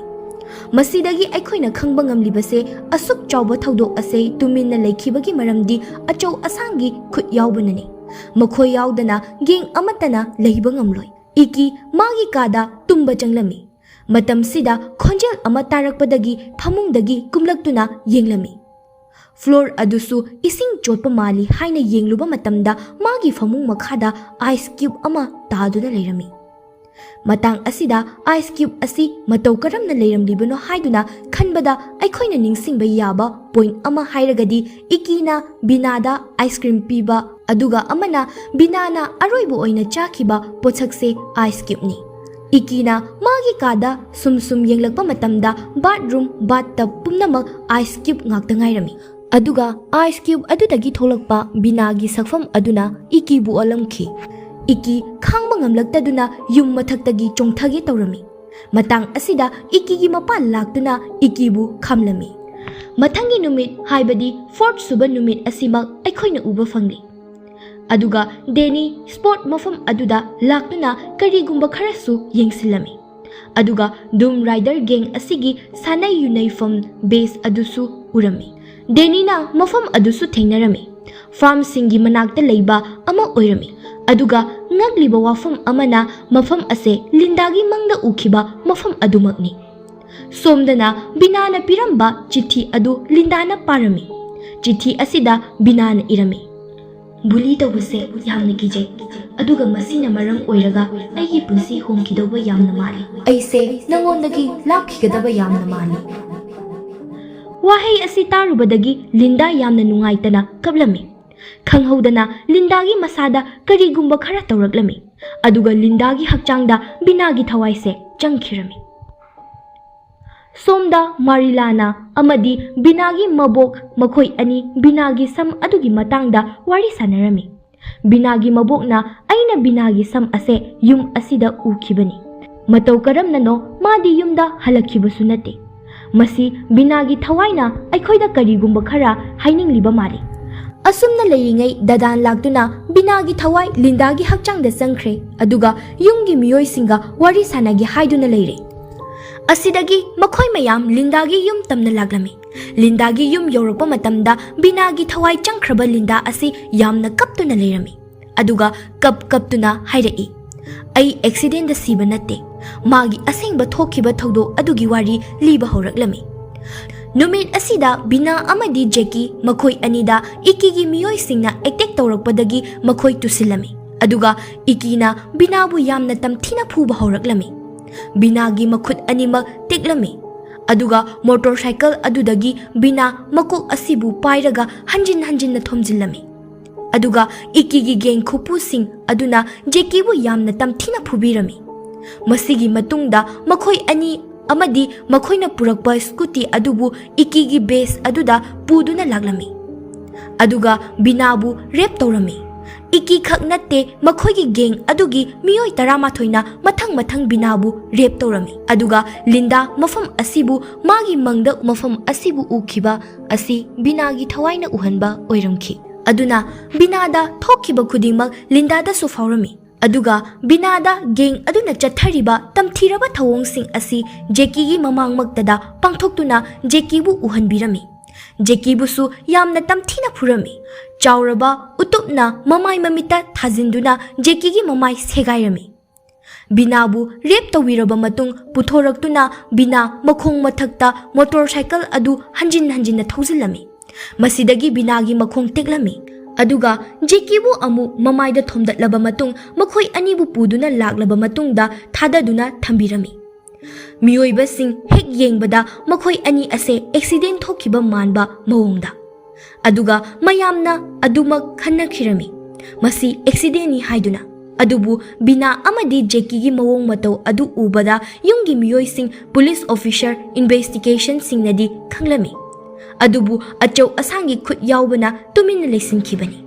ꯃꯁꯤꯗꯒꯤ ꯑꯩꯈꯣꯏꯅ ꯈꯪꯕ ꯉꯝꯂꯤꯕꯁꯦ, ꯑꯁꯨꯛ ꯆꯥꯎꯕ ꯊꯧꯗꯣꯛ ꯑꯁꯦ ꯇꯨꯃꯤꯟꯅ ꯂꯩꯈꯤꯕꯒꯤ ꯃꯔꯝꯗꯤ ꯑꯆꯧ ꯑꯁꯥꯡꯒꯤ ꯈꯨꯠ ꯌꯥꯎꯕꯅꯅꯤ꯫ ꯃꯈꯣꯏ ꯌꯥꯎꯗꯅ ꯒꯦꯡ ꯑꯃꯠꯇꯅ ꯂꯩꯕ ꯉꯝꯂꯣꯏ꯫ ꯏꯀꯤ ꯃꯥꯒꯤ ꯀꯥꯗ ꯇꯨꯝꯕ ꯆꯪꯂꯝꯃꯤ꯫ ꯃꯇꯝꯁꯤꯗ ꯈꯣꯟꯖꯦꯜ ꯑꯃ ꯇꯥꯔꯛꯄꯗꯒꯤ ꯐꯃꯨꯡꯗꯒꯤ ꯀꯨꯝꯂꯛꯇꯨꯅ ꯌꯦꯡꯂꯝꯃꯤ꯫ ꯐ꯭ꯂꯣꯔ ꯑꯗꯨꯁꯨ ꯏꯁꯤꯡ ꯆꯣꯠꯄ ꯃꯥꯜꯂꯤ ꯍꯥꯏꯅ ꯌꯦꯡꯂꯨꯕ ꯃꯇꯝꯗ ꯃꯥꯒꯤ ꯐꯃꯨꯡ ꯃꯈꯥꯗ ꯑꯥꯏꯁ ꯀ꯭ꯌꯨꯕ ꯑꯃ ꯇꯥꯗꯨꯅ ꯂꯩꯔꯝꯃꯤ꯫ ꯃꯇꯥꯡ ꯑꯁꯤꯗ ꯑꯥꯏꯁ ꯀ꯭ꯌꯨꯕ ꯑꯁꯤ ꯃꯇꯧ ꯀꯔꯝꯅ ꯂꯩꯔꯝꯂꯤꯕꯅꯣ ꯍꯥꯏꯗꯨꯅ ꯈꯟꯕꯗ ꯑꯩꯈꯣꯏꯅ ꯅꯤꯡꯁꯤꯡꯕ ꯌꯥꯕ ꯄꯣꯏꯟꯠ ꯑꯃ ꯍꯥꯏꯔꯒꯗꯤ ꯏꯀꯤꯅ ꯕꯤꯅꯥꯗ ꯑꯥꯏꯁ ꯀ꯭ꯔꯤꯝ ꯄꯤꯕ, ꯑꯗꯨꯒ ꯑꯃꯅ ꯕꯤꯅꯥꯅ ꯑꯔꯣꯏꯕ ꯑꯣꯏꯅ ꯆꯥꯈꯤꯕ ꯄꯣꯠꯁꯛꯁꯦ ꯑꯥꯏꯁ ꯀ꯭ꯌꯨꯕꯅꯤ꯫ ꯏꯀꯤꯅ ꯃꯥꯒꯤ ꯀꯥꯗ ꯁꯨꯝ ꯁꯨꯝ ꯌꯦꯡꯂꯛꯄ ꯃꯇꯝꯗ ꯕꯥꯠꯔꯨꯝ, ꯕꯥꯠ ꯇꯕ ꯄꯨꯝꯅꯃꯛ ꯑꯥꯏꯁ ꯀ꯭ꯌꯨꯕ ꯉꯥꯛꯇ ꯉꯥꯏꯔꯝꯃꯤ꯫ ꯑꯗꯨꯒ ꯑꯥꯏꯁ ꯀ꯭ꯌꯨꯕ ꯑꯗꯨꯗꯒꯤ ꯊꯣꯛꯂꯛꯄ ꯕꯤꯅꯥꯒꯤ ꯁꯛꯐꯝ ꯑꯗꯨꯅ ꯏꯀꯤꯕꯨ ꯑꯣꯠꯂꯝꯈꯤ꯫ ꯏꯀꯤ ꯈꯥꯡꯕ ꯉꯝꯂꯛꯇꯗꯨꯅ ꯌꯨꯝ ꯃꯊꯛꯇꯒꯤ ꯆꯣꯡꯊꯒꯦ ꯇꯧꯔꯝꯃꯤ꯫ ꯃꯇꯥꯡ ꯑꯁꯤꯗ ꯏꯀꯤꯒꯤ ꯃꯄꯥ ꯂꯥꯛꯇꯨꯅ ꯏꯀꯤꯕꯨ ꯈꯥꯝꯂꯝꯃꯤ꯫ ꯃꯊꯪꯒꯤ ꯅꯨꯃꯤꯠ, ꯍꯥꯏꯕꯗꯤ ꯐꯣꯔꯠ ꯁꯨꯕ ꯅꯨꯃꯤꯠ ꯑꯁꯤꯃꯛ ꯑꯩꯈꯣꯏꯅ ꯎꯕ ꯐꯪꯂꯤ꯫ ꯑꯗꯨꯒ ꯗꯦꯅꯤ ꯁ꯭ꯄꯣꯔꯠ ꯃꯐꯝ ꯑꯗꯨꯗ ꯂꯥꯛꯇꯨꯅ ꯀꯔꯤꯒꯨꯝꯕ ꯈꯔꯁꯨ ꯌꯦꯡꯁꯤꯜꯂꯝꯃꯤ꯫ ꯑꯗꯨꯒ ꯗꯨꯝ ꯔꯥꯏꯗꯔ ꯒꯦꯡ ꯑꯁꯤꯒꯤ ꯁꯥꯟꯅꯩ ꯌꯨꯅꯩꯐꯝ ꯕꯦꯁ ꯑꯗꯨꯁꯨ ꯎꯔꯝꯃꯤ꯫ ꯗꯦꯅꯤꯅ ꯃꯐꯝ ꯑꯗꯨꯁꯨ ꯊꯦꯡꯅꯔꯝꯃꯤ꯫ ꯐꯥꯔꯝꯁꯤꯡꯒꯤ ꯃꯅꯥꯛꯇ ꯂꯩꯕ ꯑꯃ ꯑꯣꯏꯔꯝꯃꯤ꯫ ꯑꯗꯨꯒ ꯉꯛꯂꯤꯕ ꯋꯥꯐꯝ ꯑꯃꯅ, ꯃꯐꯝ ꯑꯁꯦ ꯂꯤꯟꯗꯥꯒꯤ ꯃꯪꯗ ꯎꯈꯤꯕ ꯃꯐꯝ ꯑꯗꯨꯃꯛꯅꯤ꯫ ꯁꯣꯝꯗꯅ ꯕꯤꯅꯥꯅ ꯄꯤꯔꯝꯕ ꯆꯤꯊꯤ ꯑꯗꯨ ꯂꯤꯟꯗꯥꯅ ꯄꯥꯔꯝꯃꯤ꯫ ꯆꯤꯊꯤ ꯑꯁꯤꯗ ꯕꯤꯅꯥꯅ ꯏꯔꯝꯃꯤ, "ꯕꯨꯂꯤ ꯇꯧꯕꯁꯦ ꯌꯥꯝꯅ ꯀꯤꯖꯩ, ꯑꯗꯨꯒ ꯃꯁꯤꯅ ꯃꯔꯝ ꯑꯣꯏꯔꯒ ꯑꯩꯒꯤ ꯄꯨꯟꯁꯤ ꯍꯣꯡꯈꯤꯗꯧꯕ ꯌꯥꯝꯅ ꯃꯥꯜꯂꯤ꯫ ꯑꯩꯁꯦ ꯅꯉꯣꯟꯗꯒꯤ ꯂꯥꯞꯈꯤꯒꯗꯕ ꯌꯥꯝꯅ ꯃꯥꯜꯂꯤ꯫" ꯋꯥꯍꯩ ꯑꯁꯤ ꯇꯥꯔꯨꯕꯗꯒꯤ ꯂꯤꯟꯗꯥ ꯌꯥꯝꯅ ꯅꯨꯡꯉꯥꯏꯇꯅ ꯀꯞꯂꯝꯃꯤ꯫ ꯈꯪꯍꯧꯗꯅ ꯂꯤꯟꯗꯥꯒꯤ ꯃꯁꯥꯗ ꯀꯔꯤꯒꯨꯝꯕ ꯈꯔ ꯇꯧꯔꯛꯂꯝꯃꯤ, ꯑꯗꯨꯒ ꯂꯤꯟꯗꯥꯒꯤ ꯍꯛꯆꯥꯡꯗ ꯕꯤꯅꯥꯒꯤ ꯊꯋꯥꯏꯁꯦ ꯆꯪꯈꯤꯔꯝꯃꯤ꯫ ꯁꯣꯝꯗ ꯃꯥꯔꯤꯂꯥꯅ ꯑꯃꯗꯤ ꯕꯤꯅꯥꯒꯤ ꯃꯕꯣꯛ, ꯃꯈꯣꯏ ꯑꯅꯤ ꯕꯤꯅꯥꯒꯤ ꯁꯝ ꯑꯗꯨꯒꯤ ꯃꯇꯥꯡꯗ ꯋꯥꯔꯤ ꯁꯥꯟꯅꯔꯝꯃꯤ꯫ ꯕꯤꯅꯥꯒꯤ ꯃꯕꯣꯛꯅ, "ꯑꯩꯅ ꯕꯤꯅꯥꯒꯤ ꯁꯝ ꯑꯁꯦ ꯌꯨꯝ ꯑꯁꯤꯗ ꯎꯈꯤꯕꯅꯤ꯫ ꯃꯇꯧ ꯀꯔꯝꯅꯅꯣ ꯃꯥꯗꯤ ꯌꯨꯝꯗ ꯍꯜꯂꯛꯈꯤꯕꯁꯨ ꯅꯠꯇꯦ꯫ ꯃꯁꯤ ꯕꯤꯅꯥꯒꯤ ꯊꯋꯥꯏꯅ ꯑꯩꯈꯣꯏꯗ ꯀꯔꯤꯒꯨꯝꯕ ꯈꯔ ꯍꯥꯏꯅꯤꯡꯂꯤꯕ ꯃꯥꯜꯂꯤ꯫" ꯑꯁꯨꯝꯅ ꯂꯩꯔꯤꯉꯩ ꯗꯗꯥꯟ ꯂꯥꯛꯇꯨꯅ ꯕꯤꯅꯥꯒꯤ ꯊꯋꯥꯏ ꯂꯤꯟꯗꯥꯒꯤ ꯍꯛꯆꯥꯡꯗ ꯆꯪꯈ꯭ꯔꯦ, ꯑꯗꯨꯒ ꯌꯨꯝꯒꯤ ꯃꯤꯑꯣꯏꯁꯤꯡꯒ ꯋꯥꯔꯤ ꯁꯥꯟꯅꯒꯦ ꯍꯥꯏꯗꯨꯅ ꯂꯩꯔꯦ꯫ ꯑꯁꯤꯗꯒꯤ ꯃꯈꯣꯏ ꯃꯌꯥꯝ ꯂꯤꯟꯗꯥꯒꯤ ꯌꯨꯝ ꯇꯝꯅ ꯂꯥꯛꯂꯝꯃꯤ꯫ ꯂꯤꯟꯗꯥꯒꯤ ꯌꯨꯝ ꯌꯧꯔꯛꯄ ꯃꯇꯝꯗ ꯕꯤꯅꯥꯒꯤ ꯊꯋꯥꯏ ꯆꯪꯈ꯭ꯔꯕ ꯂꯤꯟꯗꯥ ꯑꯁꯤ ꯌꯥꯝꯅ ꯀꯞꯇꯨꯅ ꯂꯩꯔꯝꯃꯤ꯫ ꯑꯗꯨꯒ ꯀꯞ ꯀꯞꯇꯨꯅ ꯍꯥꯏꯔꯛꯏ, "ꯑꯩ ꯑꯦꯛꯁꯤꯗꯦꯟꯗ ꯁꯤꯕ ꯅꯠꯇꯦ꯫" ꯃꯥꯒꯤ ꯑꯁꯦꯡꯕ ꯊꯣꯛꯈꯤꯕ ꯊꯧꯗꯣꯛ ꯑꯗꯨꯒꯤ ꯋꯥꯔꯤ ꯂꯤꯕ ꯍꯧꯔꯛꯂꯝꯃꯤ꯫ ꯅꯨꯃꯤꯠ ꯑꯁꯤꯗ ꯕꯤꯅꯥ ꯑꯃꯗꯤ ꯖꯦꯀꯤ, ꯃꯈꯣꯏ ꯑꯅꯤꯗ ꯏꯀꯤꯒꯤ ꯃꯤꯑꯣꯏꯁꯤꯡꯅ ꯑꯦꯇꯦꯛ ꯇꯧꯔꯛꯄꯗꯒꯤ ꯃꯈꯣꯏ ꯇꯨꯁꯤꯜꯂꯝꯃꯤ꯫ ꯑꯗꯨꯒ ꯏꯀꯤꯅ ꯕꯤꯅꯥꯕꯨ ꯌꯥꯝꯅ ꯇꯝꯊꯤꯅ ꯐꯨꯕ ꯍꯧꯔꯛꯂꯝꯃꯤ꯫ ꯕꯤꯅꯥꯒꯤ ꯃꯈꯨꯠ ꯑꯅꯤꯃꯛ ꯇꯦꯛꯂꯝꯃꯤ꯫ ꯑꯗꯨꯒ ꯃꯣꯇꯣꯔ ꯁꯥꯏꯀꯜ ꯑꯗꯨꯗꯒꯤ ꯕꯤꯅꯥ ꯃꯀꯣꯛ ꯑꯁꯤꯕꯨ ꯄꯥꯏꯔꯒ ꯍꯟꯖꯤꯟ ꯍꯟꯖꯤꯟꯅ ꯊꯣꯝꯖꯤꯜꯂꯝꯃꯤ꯫ ꯑꯗꯨꯒ ꯏꯀꯤꯒꯤ ꯒꯦꯡ ꯈꯨꯄꯨꯁꯤꯡ ꯑꯗꯨꯅ ꯖꯦꯀꯤꯕꯨ ꯌꯥꯝꯅ ꯇꯝꯊꯤꯅ ꯐꯨꯕꯤꯔꯝꯃꯤ꯫ ꯃꯁꯤꯒꯤ ꯃꯇꯨꯡꯗ ꯃꯈꯣꯏ ꯑꯅꯤ ꯑꯃꯗꯤ ꯃꯈꯣꯏꯅ ꯄꯨꯔꯛꯄ ꯁ꯭ꯀꯨꯇꯤ ꯑꯗꯨꯕꯨ ꯏꯀꯤꯒꯤ ꯕꯦꯁ ꯑꯗꯨꯗ ꯄꯨꯗꯨꯅ ꯂꯥꯛꯂꯝꯃꯤ꯫ ꯑꯗꯨꯒ ꯕꯤꯅꯥꯕꯨ ꯔꯦꯞ ꯇꯧꯔꯝꯃꯤ꯫ ꯏꯀꯤ ꯈꯛ ꯅꯠꯇꯦ, ꯃꯈꯣꯏꯒꯤ ꯒꯦꯡ ꯑꯗꯨꯒꯤ ꯃꯤꯑꯣꯏ ꯇꯔꯥꯃꯥꯊꯣꯏꯅ ꯃꯊꯪ ꯃꯊꯪ ꯕꯤꯅꯥꯕꯨ ꯔꯦꯞ ꯇꯧꯔꯝꯃꯤ꯫ ꯑꯗꯨꯒ ꯂꯤꯟꯗꯥ ꯃꯐꯝ ꯑꯁꯤꯕꯨ, ꯃꯥꯒꯤ ꯃꯪꯗ ꯃꯐꯝ ꯑꯁꯤꯕꯨ ꯎꯈꯤꯕ ꯑꯁꯤ ꯕꯤꯅꯥꯒꯤ ꯊꯋꯥꯏꯅ ꯎꯍꯟꯕ ꯑꯣꯏꯔꯝꯈꯤ꯫ ꯑꯗꯨꯅ ꯕꯤꯅꯥꯗ ꯊꯣꯛꯈꯤꯕ ꯈꯨꯗꯤꯡꯃꯛ ꯂꯤꯟꯗꯥꯗꯁꯨ ꯐꯥꯎꯔꯝꯃꯤ꯫ ꯑꯗꯨꯒ ꯕꯤꯅꯥꯗ ꯒꯦꯡ ꯑꯗꯨꯅ ꯆꯠꯊꯔꯤꯕ ꯇꯝꯊꯤꯔꯕ ꯊꯧꯑꯣꯡꯁꯤꯡ ꯑꯁꯤ ꯖꯦꯀꯤꯒꯤ ꯃꯃꯥꯡꯃꯛꯇꯗ ꯄꯥꯡꯊꯣꯛꯇꯨꯅ ꯖꯦꯀꯤꯕꯨ ꯎꯍꯟꯕꯤꯔꯝꯃꯤ꯫ ꯖꯦꯀꯤꯕꯨꯁꯨ ꯌꯥꯝꯅ ꯇꯝꯊꯤꯅ ꯐꯨꯔꯝꯃꯤ꯫ ꯆꯥꯎꯔꯕ ꯎꯇꯨꯞꯅ ꯃꯃꯥꯏ ꯃꯃꯤꯠꯇ ꯊꯥꯖꯤꯟꯗꯨꯅ ꯖꯦꯀꯤꯒꯤ ꯃꯃꯥꯏ ꯁꯦꯒꯥꯏꯔꯝꯃꯤ꯫ ꯕꯤꯅꯥꯕꯨ ꯔꯦꯞ ꯇꯧꯕꯤꯔꯕ ꯃꯇꯨꯡ ꯄꯨꯊꯣꯔꯛꯇꯨꯅ ꯕꯤꯅꯥ ꯃꯈꯣꯡ ꯃꯊꯛꯇ ꯃꯣꯇꯣꯔ ꯁꯥꯏꯀꯜ ꯑꯗꯨ ꯍꯟꯖꯤꯟ ꯍꯟꯖꯤꯟꯅ ꯊꯧꯖꯤꯜꯂꯝꯃꯤ꯫ ꯃꯁꯤꯗꯒꯤ ꯕꯤꯅꯥꯒꯤ ꯃꯈꯣꯡ ꯇꯦꯛꯂꯝꯃꯤ꯫ ꯑꯗꯨꯒ ꯖꯦꯀꯤꯕꯨ ꯑꯃꯨꯛ ꯃꯃꯥꯏꯗ ꯊꯣꯝꯗꯠꯂꯕ ꯃꯇꯨꯡ ꯃꯈꯣꯏ ꯑꯅꯤꯕꯨ ꯄꯨꯗꯨꯅ ꯂꯥꯛꯂꯕ ꯃꯇꯨꯡꯗ ꯊꯥꯗꯗꯨꯅ ꯊꯝꯕꯤꯔꯝꯃꯤ꯫ ꯃꯤꯑꯣꯏꯕꯁꯤꯡ ꯍꯦꯛ ꯌꯦꯡꯕꯗ ꯃꯈꯣꯏ ꯑꯅꯤ ꯑꯁꯦ ꯑꯦꯛꯁꯤꯗꯦꯟ ꯊꯣꯛꯈꯤꯕ ꯃꯥꯟꯕ ꯃꯑꯣꯡꯗ꯫ ꯑꯗꯨꯒ ꯃꯌꯥꯝꯅ ꯑꯗꯨꯃꯛ ꯈꯟꯅꯈꯤꯔꯝꯃꯤ, "ꯃꯁꯤ ꯑꯦꯛꯁꯤꯗꯦꯟꯅꯤ" ꯍꯥꯏꯗꯨꯅ꯫ ꯑꯗꯨꯕꯨ ꯕꯤꯅꯥ ꯑꯃꯗꯤ ꯖꯦꯀꯤꯒꯤ ꯃꯑꯣꯡ ꯃꯇꯧ ꯑꯗꯨ ꯎꯕꯗ ꯌꯨꯝꯒꯤ ꯃꯤꯑꯣꯏꯁꯤꯡ, ꯄꯨꯂꯤꯁ ꯑꯣꯐꯤꯁꯔ, ꯏꯟꯚꯦꯁꯇꯤꯒꯦꯁꯟꯁꯤꯡꯅꯗꯤ ꯈꯪꯂꯝꯃꯤ꯫ ꯑꯗꯨꯕꯨ ꯑꯆꯧ ꯑꯁꯥꯡꯒꯤ ꯈꯨꯠ ꯌꯥꯎꯕꯅ ꯇꯨꯃꯤꯟꯅ ꯂꯩꯁꯤꯟꯈꯤꯕꯅꯤ꯫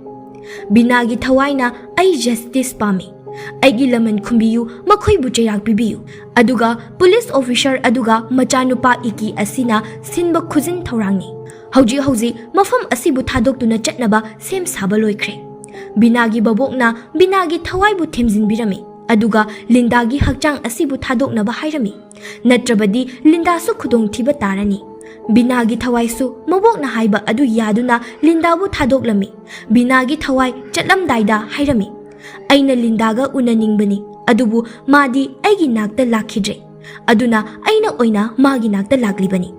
ꯕꯤꯅꯥꯒꯤ ꯊꯋꯥꯏꯅ, "ꯑꯩ ꯖꯁꯇꯤꯁ ꯄꯥꯝꯃꯤ꯫ ꯑꯩꯒꯤ ꯂꯃꯟ ꯈꯨꯝꯕꯤꯌꯨ, ꯃꯈꯣꯏꯕꯨ ꯆꯩꯔꯥꯛ ꯄꯤꯕꯤꯌꯨ"꯫ ꯑꯗꯨꯒ ꯄꯨꯂꯤꯁ ꯑꯣꯐꯤꯁꯔ ꯑꯗꯨꯒ ꯃꯆꯥꯅꯨꯄꯥ ꯏꯀꯤ ꯑꯁꯤꯅ ꯁꯤꯟꯕ ꯈꯨꯖꯤꯟ ꯊꯧꯔꯥꯡꯅꯤ꯫ ꯍꯧꯖꯤꯛ ꯍꯧꯖꯤꯛ ꯃꯐꯝ ꯑꯁꯤꯕꯨ ꯊꯥꯗꯣꯛꯇꯨꯅ ꯆꯠꯅꯕ ꯁꯦꯝ ꯁꯥꯕ ꯂꯣꯏꯈ꯭ꯔꯦ꯫ ꯕꯤꯅꯥꯒꯤ ꯕꯕꯣꯛꯅ ꯕꯤꯅꯥꯒꯤ ꯊꯋꯥꯏꯕꯨ ꯊꯦꯝꯖꯤꯟꯕꯤꯔꯝꯃꯤ, ꯑꯗꯨꯒ ꯂꯤꯟꯗꯥꯒꯤ ꯍꯛꯆꯥꯡ ꯑꯁꯤꯕꯨ ꯊꯥꯗꯣꯛꯅꯕ ꯍꯥꯏꯔꯝꯃꯤ, ꯅꯠꯇ꯭ꯔꯕꯗꯤ ꯂꯤꯟꯗꯥꯁꯨ ꯈꯨꯗꯣꯡꯊꯤꯕ ꯇꯥꯔꯅꯤ꯫ ꯕꯤꯅꯥꯒꯤ ꯊꯋꯥꯏꯁꯨ ꯃꯕꯣꯛꯅ ꯍꯥꯏꯕ ꯑꯗꯨ ꯌꯥꯗꯨꯅ ꯂꯤꯟꯗꯥꯕꯨ ꯊꯥꯗꯣꯛꯂꯝꯃꯤ꯫ ꯕꯤꯅꯥꯒꯤ ꯊꯋꯥꯏ ꯆꯠꯂꯝꯗꯥꯏꯗ ꯍꯥꯏꯔꯝꯃꯤ, "ꯑꯩꯅ ꯂꯤꯟꯗꯥꯒ ꯎꯅꯅꯤꯡꯕꯅꯤ, ꯑꯗꯨꯕꯨ ꯃꯥꯗꯤ ꯑꯩꯒꯤ ꯅꯥꯛꯇ ꯂꯥꯛꯈꯤꯗ꯭ꯔꯦ꯫ ꯑꯗꯨꯅ ꯑꯩꯅ ꯑꯣꯏꯅ ꯃꯥꯒꯤ ꯅꯥꯛꯇ ꯂꯥꯛꯂꯤꯕꯅꯤ"꯫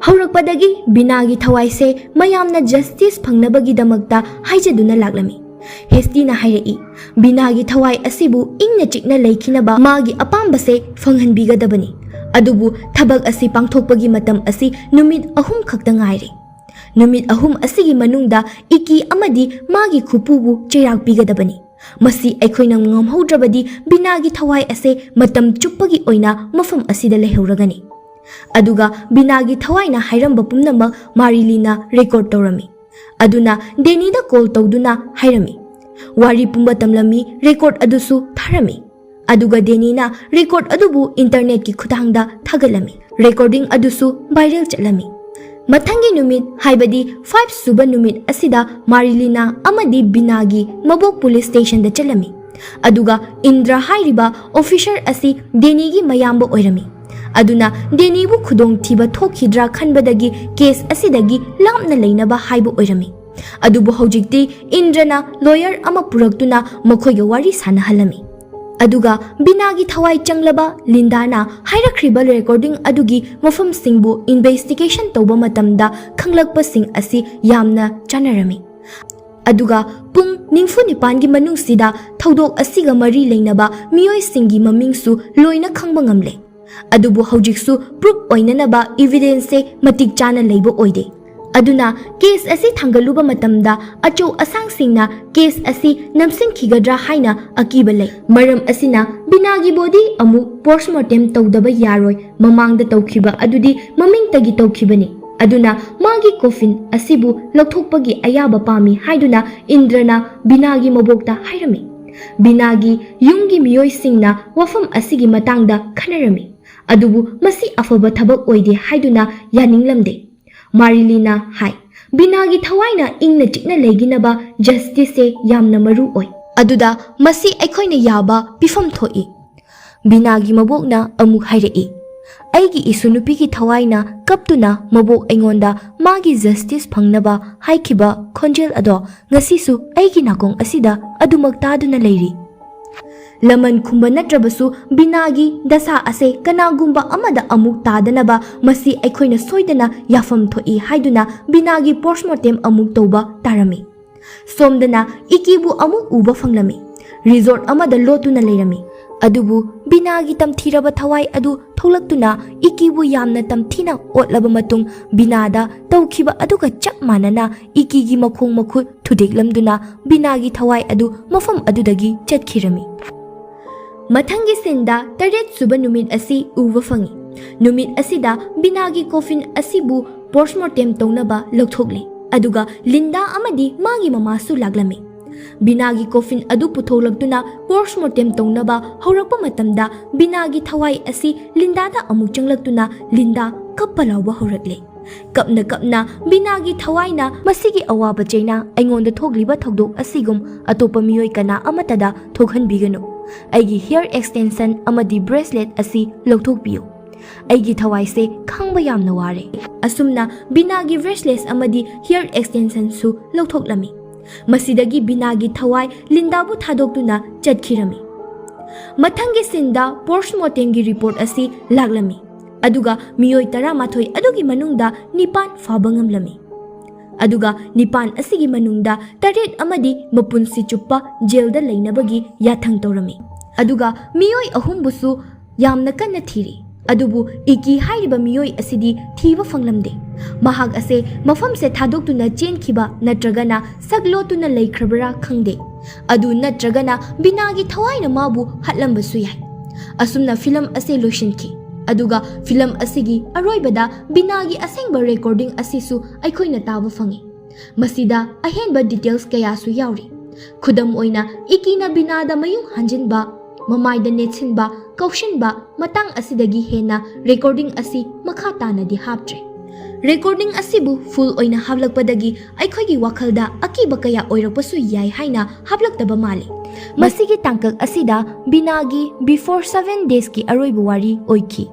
ꯍꯧꯔꯛꯄꯗꯒꯤ ꯕꯤꯅꯥꯒꯤ ꯊꯋꯥꯏꯁꯦ ꯃꯌꯥꯝꯅ ꯖꯁꯇꯤꯁ ꯐꯪꯅꯕꯒꯤꯗꯃꯛꯇ ꯍꯥꯏꯖꯗꯨꯅ ꯂꯥꯛꯂꯝꯃꯤ꯫ ꯍꯦꯁꯇꯤꯅ ꯍꯥꯏꯔꯛꯏ, "ꯕꯤꯅꯥꯒꯤ ꯊꯋꯥꯏ ꯑꯁꯤꯕꯨ ꯏꯪꯅ ꯆꯤꯛꯅ ꯂꯩꯈꯤꯅꯕ ꯃꯥꯒꯤ ꯑꯄꯥꯝꯕꯁꯦ ꯐꯪꯍꯟꯕꯤꯒꯗꯕꯅꯤ꯫ ꯑꯗꯨꯕꯨ ꯊꯕꯛ ꯑꯁꯤ ꯄꯥꯡꯊꯣꯛꯄꯒꯤ ꯃꯇꯝ ꯑꯁꯤ ꯅꯨꯃꯤꯠ ꯑꯍꯨꯝ ꯈꯛꯇ ꯉꯥꯏꯔꯦ꯫ ꯅꯨꯃꯤꯠ ꯑꯍꯨꯝ ꯑꯁꯤꯒꯤ ꯃꯅꯨꯡꯗ ꯏꯀꯤ ꯑꯃꯗꯤ ꯃꯥꯒꯤ ꯈꯨꯄꯨꯕꯨ ꯆꯩꯔꯥꯛ ꯄꯤꯒꯗꯕꯅꯤ꯫ ꯃꯁꯤ ꯑꯩꯈꯣꯏꯅ ꯉꯝꯍꯧꯗ꯭ꯔꯕꯗꯤ ꯕꯤꯅꯥꯒꯤ ꯊꯋꯥꯏ ꯑꯁꯦ ꯃꯇꯝ ꯆꯨꯞꯄꯒꯤ ꯑꯣꯏꯅ ꯃꯐꯝ ꯑꯁꯤꯗ ꯂꯩꯍꯧꯔꯒꯅꯤ"꯫ ꯑꯗꯨꯒ ꯕꯤꯅꯥꯒꯤ ꯊꯋꯥꯏꯅ ꯍꯥꯏꯔꯝꯕ ꯄꯨꯝꯅꯃꯛ ꯃꯥꯔꯤꯂꯤꯅ ꯔꯦꯀꯣꯔꯗ ꯇꯧꯔꯝꯃꯤ꯫ ꯑꯗꯨꯅ ꯗꯦꯅꯤꯗ ꯀꯣꯜ ꯇꯧꯗꯨꯅ ꯍꯥꯏꯔꯝꯃꯤ꯫ ꯋꯥꯔꯤ ꯄꯨꯝꯕ ꯇꯝꯂꯝꯃꯤ, ꯔꯦꯀꯣꯔꯗ ꯑꯗꯨꯁꯨ ꯊꯥꯔꯝꯃꯤ꯫ ꯑꯗꯨꯒ ꯗꯦꯅꯤꯅ ꯔꯦꯀꯣꯔꯗ ꯑꯗꯨꯕꯨ ꯏꯟꯇꯔꯅꯦꯠꯀꯤ ꯈꯨꯠꯊꯥꯡꯗ ꯊꯥꯒꯠꯂꯝꯃꯤ꯫ ꯔꯦꯀꯣꯔꯗꯤꯡ ꯑꯗꯨꯁꯨ ꯚꯥꯏꯔꯦꯜ ꯆꯠꯂꯝꯃꯤ꯫ ꯃꯊꯪꯒꯤ ꯅꯨꯃꯤꯠ, ꯍꯥꯏꯕꯗꯤ ꯐꯥꯏꯚ ꯁꯨꯕ ꯅꯨꯃꯤꯠ ꯑꯁꯤꯗ ꯃꯥꯔꯤꯂꯤꯅꯥ ꯑꯃꯗꯤ ꯕꯤꯅꯥꯒꯤ ꯃꯕꯣꯛ ꯄꯨꯂꯤꯁ ꯁ꯭ꯇꯦꯁꯟꯗ ꯆꯠꯂꯝꯃꯤ꯫ ꯑꯗꯨꯒ ꯏꯟꯗ꯭ꯔ ꯍꯥꯏꯔꯤꯕ ꯑꯣꯐꯤꯁꯔ ꯑꯁꯤ ꯗꯦꯅꯤꯒꯤ ꯃꯌꯥꯝꯕ ꯑꯣꯏꯔꯝꯃꯤ꯫ ꯑꯗꯨꯅ ꯗꯦꯅꯤꯕꯨ ꯈꯨꯗꯣꯡꯊꯤꯕ ꯊꯣꯛꯈꯤꯗ꯭ꯔꯥ ꯈꯟꯕꯗꯒꯤ ꯀꯦꯁ ꯑꯁꯤꯗꯒꯤ ꯂꯥꯞꯅ ꯂꯩꯅꯕ ꯍꯥꯏꯕ ꯑꯣꯏꯔꯝꯃꯤ꯫ ꯑꯗꯨꯕꯨ ꯍꯧꯖꯤꯛꯇꯤ ꯏꯟꯗ꯭ꯔꯅ ꯂꯣꯌꯔ ꯑꯃ ꯄꯨꯔꯛꯇꯨꯅ ꯃꯈꯣꯏꯒ ꯋꯥꯔꯤ ꯁꯥꯟꯅꯍꯜꯂꯝꯃꯤ꯫ ꯑꯗꯨꯒ ꯕꯤꯅꯥꯒꯤ ꯊꯋꯥꯏ ꯆꯪꯂꯕ ꯂꯤꯟꯗꯥꯅ ꯍꯥꯏꯔꯛꯈ꯭ꯔꯤꯕ ꯔꯦꯀꯣꯔꯗꯤꯡ ꯑꯗꯨꯒꯤ ꯃꯐꯝꯁꯤꯡꯕꯨ ꯏꯟꯚꯦꯁꯇꯤꯒꯦꯁꯟ ꯇꯧꯕ ꯃꯇꯝꯗ ꯈꯪꯂꯛꯄꯁꯤꯡ ꯑꯁꯤ ꯌꯥꯝꯅ ꯆꯥꯟꯅꯔꯝꯃꯤ꯫ ꯑꯗꯨꯒ ꯄꯨꯡ ꯅꯤꯐꯨ ꯅꯤꯄꯥꯟꯒꯤ ꯃꯅꯨꯡꯁꯤꯗ ꯊꯧꯗꯣꯛ ꯑꯁꯤꯒ ꯃꯔꯤ ꯂꯩꯅꯕ ꯃꯤꯑꯣꯏꯁꯤꯡꯒꯤ ꯃꯃꯤꯡꯁꯨ ꯂꯣꯏꯅ ꯈꯪꯕ ꯉꯝꯂꯦ꯫ ꯑꯗꯨꯕꯨ ꯍꯧꯖꯤꯛꯁꯨ ꯄ꯭ꯔꯨꯐ ꯑꯣꯏꯅꯅꯕ ꯏꯚꯤꯗꯦꯟꯁꯁꯦ ꯃꯇꯤꯛ ꯆꯥꯅ ꯂꯩꯕ ꯑꯣꯏꯗꯦ꯫ ꯑꯗꯨꯅ ꯀꯦꯁ ꯑꯁꯤ ꯊꯥꯡꯒꯠꯂꯨꯕ ꯃꯇꯝꯗ ꯑꯆꯧ ꯑꯁꯥꯡꯁꯤꯡꯅ ꯀꯦꯁ ꯑꯁꯤ ꯅꯝꯁꯤꯟꯈꯤꯒꯗ꯭ꯔꯥ ꯍꯥꯏꯅ ꯑꯀꯤꯕ ꯂꯩ꯫ ꯃꯔꯝ ꯑꯁꯤꯅ ꯕꯤꯅꯥꯒꯤ ꯕꯣꯗꯤ ꯑꯃꯨꯛ ꯄꯣꯁꯃꯣꯔꯇꯦꯝ ꯇꯧꯗꯕ ꯌꯥꯔꯣꯏ꯫ ꯃꯃꯥꯡꯗ ꯇꯧꯈꯤꯕ ꯑꯗꯨꯗꯤ ꯃꯃꯤꯡꯇꯒꯤ ꯇꯧꯈꯤꯕꯅꯤ꯫ ꯑꯗꯨꯅ ꯃꯥꯒꯤ ꯀꯣꯐꯤꯟ ꯑꯁꯤꯕꯨ ꯂꯧꯊꯣꯛꯄꯒꯤ ꯑꯌꯥꯕ ꯄꯥꯝꯃꯤ ꯍꯥꯏꯗꯨꯅ ꯏꯟꯗ꯭ꯔꯅ ꯕꯤꯅꯥꯒꯤ ꯃꯕꯣꯛꯇ ꯍꯥꯏꯔꯝꯃꯤ꯫ ꯕꯤꯅꯥꯒꯤ ꯌꯨꯝꯒꯤ ꯃꯤꯑꯣꯏꯁꯤꯡꯅ ꯋꯥꯐꯝ ꯑꯁꯤꯒꯤ ꯃꯇꯥꯡꯗ ꯈꯟꯅꯔꯝꯃꯤ꯫ ꯑꯗꯨꯕꯨ ꯃꯁꯤ ꯑꯐꯕ ꯊꯕꯛ ꯑꯣꯏꯗꯦ ꯍꯥꯏꯗꯨꯅ ꯌꯥꯅꯤꯡꯂꯝꯗꯦ꯫ ꯃꯥꯔꯤꯂꯤꯅ ꯍꯥꯏ, "ꯕꯤꯅꯥꯒꯤ ꯊꯋꯥꯏꯅ ꯏꯪꯅ ꯆꯤꯛꯅ ꯂꯩꯒꯤꯅꯕ ꯖꯁꯇꯤꯁꯁꯦ ꯌꯥꯝꯅ ꯃꯔꯨ ꯑꯣꯏ꯫ ꯑꯗꯨꯗ ꯃꯁꯤ ꯑꯩꯈꯣꯏꯅ ꯌꯥꯕ ꯄꯤꯐꯝ ꯊꯣꯛꯏ꯫" ꯕꯤꯅꯥꯒꯤ ꯃꯕꯣꯛꯅ ꯑꯃꯨꯛ ꯍꯥꯏꯔꯛꯏ, "ꯑꯩꯒꯤ ꯏꯁꯨ ꯅꯨꯄꯤꯒꯤ ꯊꯋꯥꯏꯅ ꯀꯞꯇꯨꯅ ꯃꯕꯣꯛ ꯑꯩꯉꯣꯟꯗ ꯃꯥꯒꯤ ꯖꯁꯇꯤꯁ ꯐꯪꯅꯕ ꯍꯥꯏꯈꯤꯕ ꯈꯣꯟꯖꯦꯜ ꯑꯗꯣ ꯉꯁꯤꯁꯨ ꯑꯩꯒꯤ ꯅꯥꯀꯣꯡ ꯑꯁꯤꯗ ꯑꯗꯨꯃꯛ ꯇꯥꯗꯨꯅ ꯂꯩꯔꯤ꯫" ꯂꯃꯟ ꯈꯨꯝꯕ ꯅꯠꯇ꯭ꯔꯕꯁꯨ ꯕꯤꯅꯥꯒꯤ ꯗꯁꯥ ꯑꯁꯦ ꯀꯅꯥꯒꯨꯝꯕ ꯑꯃꯗ ꯑꯃꯨꯛ ꯇꯥꯗꯅꯕ ꯃꯁꯤ ꯑꯩꯈꯣꯏꯅ ꯁꯣꯏꯗꯅ ꯌꯥꯐꯝ ꯊꯣꯛꯏ ꯍꯥꯏꯗꯨꯅ ꯕꯤꯅꯥꯒꯤ ꯄꯣꯁꯃꯣꯔꯇꯦꯝ ꯑꯃꯨꯛ ꯇꯧꯕ ꯇꯥꯔꯝꯃꯤ꯫ ꯁꯣꯝꯗꯅ ꯏꯀꯤꯕꯨ ꯑꯃꯨꯛ ꯎꯕ ꯐꯪꯂꯝꯃꯤ꯫ ꯔꯤꯖꯣꯔꯠ ꯑꯃꯗ ꯂꯣꯠꯇꯨꯅ ꯂꯩꯔꯝꯃꯤ꯫ ꯑꯗꯨꯕꯨ ꯕꯤꯅꯥꯒꯤ ꯇꯝꯊꯤꯔꯕ ꯊꯋꯥꯏ ꯑꯗꯨ ꯊꯣꯛꯂꯛꯇꯨꯅ ꯏꯀꯤꯕꯨ ꯌꯥꯝꯅ ꯇꯝꯊꯤꯅ ꯑꯣꯠꯂꯕ ꯃꯇꯨꯡ ꯕꯤꯅꯥꯗ ꯇꯧꯈꯤꯕ ꯑꯗꯨꯒ ꯆꯞ ꯃꯥꯟꯅꯅ ꯏꯀꯤꯒꯤ ꯃꯈꯣꯡ ꯃꯈꯨꯠ ꯊꯨꯗꯦꯛꯂꯝꯗꯨꯅ ꯕꯤꯅꯥꯒꯤ ꯊꯋꯥꯏ ꯑꯗꯨ ꯃꯐꯝ ꯑꯗꯨꯗꯒꯤ ꯆꯠꯈꯤꯔꯝꯃꯤ꯫ ꯃꯊꯪꯒꯤ ꯁꯤꯟꯗ ꯇꯔꯦꯠ ꯁꯨꯕ ꯅꯨꯃꯤꯠ ꯑꯁꯤ ꯎꯕ ꯐꯪꯏ꯫ ꯅꯨꯃꯤꯠ ꯑꯁꯤꯗ ꯕꯤꯅꯥꯒꯤ ꯀꯣꯐꯤꯟ ꯑꯁꯤꯕꯨ ꯄꯣꯁꯃꯣꯔꯇꯦꯝ ꯇꯧꯅꯕ ꯂꯧꯊꯣꯛꯂꯤ꯫ ꯑꯗꯨꯒ ꯂꯤꯟꯗꯥ ꯑꯃꯗꯤ ꯃꯥꯒꯤ ꯃꯃꯥꯁꯨ ꯂꯥꯛꯂꯝꯃꯤ꯫ ꯕꯤꯅꯥꯒꯤ ꯀꯣꯐꯤꯟ ꯑꯗꯨ ꯄꯨꯊꯣꯛꯂꯛꯇꯨꯅ ꯄꯣꯁꯃꯣꯔꯇꯦꯝ ꯇꯧꯅꯕ ꯍꯧꯔꯛꯄ ꯃꯇꯝꯗ ꯕꯤꯅꯥꯒꯤ ꯊꯋꯥꯏ ꯑꯁꯤ ꯂꯤꯟꯗꯥꯗ ꯑꯃꯨꯛ ꯆꯪꯂꯛꯇꯨꯅ ꯂꯤꯟꯗꯥ ꯀꯞꯄ ꯂꯥꯎꯕ ꯍꯧꯔꯛꯂꯦ꯫ ꯀꯞꯅ ꯀꯞꯅ ꯕꯤꯅꯥꯒꯤ ꯊꯋꯥꯏꯅ ꯃꯁꯤꯒꯤ ꯑꯋꯥꯕ ꯆꯩꯅꯥ ꯑꯩꯉꯣꯟꯗ ꯊꯣꯛꯂꯤꯕ ꯊꯧꯗꯣꯛ ꯑꯁꯤꯒꯨꯝ ꯑꯇꯣꯞꯄ ꯃꯤꯑꯣꯏ ꯀꯅꯥ ꯑꯃꯠꯇꯗ ꯊꯣꯛꯍꯟꯕꯤꯒꯅꯨ꯫ ꯑꯩꯒꯤ ꯍꯤꯌꯔ ꯑꯦꯛꯁꯇꯦꯟꯁꯟ ꯑꯃꯗꯤ ꯕ꯭ꯔꯦꯁꯂꯦꯠ ꯑꯁꯤ ꯂꯧꯊꯣꯛꯄꯤꯌꯨ꯫ ꯑꯩꯒꯤ ꯊꯋꯥꯏꯁꯦ ꯈꯥꯡꯕ ꯌꯥꯝꯅ ꯋꯥꯔꯦ꯫" ꯑꯁꯨꯝꯅ ꯕꯤꯅꯥꯒꯤ ꯕ꯭ꯔꯦꯁꯂꯦꯠ ꯑꯃꯗꯤ ꯍꯤꯌꯔ ꯑꯦꯛꯁꯇꯦꯟꯁꯟꯁꯨ ꯂꯧꯊꯣꯛꯂꯝꯃꯤ꯫ ꯃꯁꯤꯗꯒꯤ ꯕꯤꯅꯥꯒꯤ ꯊꯋꯥꯏ ꯂꯤꯟꯗꯥꯕꯨ ꯊꯥꯗꯣꯛꯇꯨꯅ ꯆꯠꯈꯤꯔꯝꯃꯤ꯫ ꯃꯊꯪꯒꯤ ꯁꯤꯟꯗ ꯄꯣꯁꯃꯣꯔꯇꯦꯝꯒꯤ ꯔꯤꯄꯣꯔꯠ ꯑꯁꯤ ꯂꯥꯛꯂꯝꯃꯤ꯫ ꯑꯗꯨꯒ ꯃꯤꯑꯣꯏ ꯇꯔꯥꯃꯥꯊꯣꯏ ꯑꯗꯨꯒꯤ ꯃꯅꯨꯡꯗ ꯅꯤꯄꯥꯟ ꯐꯥꯕ ꯉꯝꯂꯝꯃꯤ꯫ ꯑꯗꯨꯒ ꯅꯤꯄꯥꯟ ꯑꯁꯤꯒꯤ ꯃꯅꯨꯡꯗ ꯇꯔꯦꯠ ꯑꯃꯗꯤ ꯃꯄꯨꯟꯁꯤ ꯆꯨꯞꯄ ꯖꯦꯜꯗ ꯂꯩꯅꯕꯒꯤ ꯌꯥꯊꯪ ꯇꯧꯔꯝꯃꯤ꯫ ꯑꯗꯨꯒ ꯃꯤꯑꯣꯏ ꯑꯍꯨꯝꯕꯨꯁꯨ ꯌꯥꯝꯅ ꯀꯟꯅ ꯊꯤꯔꯤ꯫ ꯑꯗꯨꯕꯨ ꯏꯀꯤ ꯍꯥꯏꯔꯤꯕ ꯃꯤꯑꯣꯏ ꯑꯁꯤꯗꯤ ꯊꯤꯕ ꯐꯪꯂꯝꯗꯦ꯫ ꯃꯍꯥꯛ ꯑꯁꯦ ꯃꯐꯝꯁꯦ ꯊꯥꯗꯣꯛꯇꯨꯅ ꯆꯦꯟꯈꯤꯕ ꯅꯠꯇ꯭ꯔꯒꯅ ꯁꯛꯂꯣꯠꯇꯨꯅ ꯂꯩꯈ꯭ꯔꯕ꯭ꯔꯥ ꯈꯪꯗꯦ꯫ ꯑꯗꯨ ꯅꯠꯇ꯭ꯔꯒꯅ ꯕꯤꯅꯥꯒꯤ ꯊꯋꯥꯏꯅ ꯃꯥꯕꯨ ꯍꯥꯠꯂꯝꯕꯁꯨ ꯌꯥꯏ꯫ ꯑꯁꯨꯝꯅ ꯐꯤꯂꯝ ꯑꯁꯦ ꯂꯣꯏꯁꯤꯟꯈꯤ꯫ ꯑꯗꯨꯒ ꯐꯤꯂꯝ ꯑꯁꯤꯒꯤ ꯑꯔꯣꯏꯕꯗ ꯕꯤꯅꯥꯒꯤ ꯑꯁꯦꯡꯕ ꯔꯦꯀꯣꯔꯗꯤꯡ ꯑꯁꯤꯁꯨ ꯑꯩꯈꯣꯏꯅ ꯇꯥꯕ ꯐꯪꯉꯤ꯫ ꯃꯁꯤꯗ ꯑꯍꯦꯟꯕ ꯗꯤꯇꯦꯜꯁ ꯀꯌꯥꯁꯨ ꯌꯥꯎꯔꯤ꯫ ꯈꯨꯗꯝ ꯑꯣꯏꯅ, ꯏꯀꯤꯅ ꯕꯤꯅꯥꯗ ꯃꯌꯨꯡ ꯍꯟꯖꯤꯟꯕ, ꯃꯃꯥꯏꯗ ꯅꯦꯠꯁꯤꯟꯕ, ꯀꯧꯁꯤꯟꯕ, ꯃꯇꯥꯡ ꯑꯁꯤꯗꯒꯤ ꯍꯦꯟꯅ ꯔꯦꯀꯣꯔꯗꯤꯡ ꯑꯁꯤ ꯃꯈꯥ ꯇꯥꯅꯗꯤ ꯍꯥꯞꯇ꯭ꯔꯦ꯫ ꯔꯦꯀꯣꯔꯗꯤꯡ ꯑꯁꯤꯕꯨ ꯐꯨꯜ ꯑꯣꯏꯅ ꯍꯥꯞꯂꯛꯄꯗꯒꯤ ꯑꯩꯈꯣꯏꯒꯤ ꯋꯥꯈꯜꯗ ꯑꯀꯤꯕ ꯀꯌꯥ ꯑꯣꯏꯔꯛꯄꯁꯨ ꯌꯥꯏ ꯍꯥꯏꯅ ꯍꯥꯞꯂꯛꯇꯕ ꯃꯥꯜꯂꯤ꯫ ꯃꯁꯤꯒꯤ ꯇꯥꯡꯀꯛ ꯑꯁꯤꯗ ꯕꯤꯅꯥꯒꯤ ꯕꯤꯐꯣꯔ ꯁꯚꯦꯟ ꯗꯦꯖꯀꯤ ꯑꯔꯣꯏꯕ ꯋꯥꯔꯤ ꯑꯣꯏꯈꯤ꯫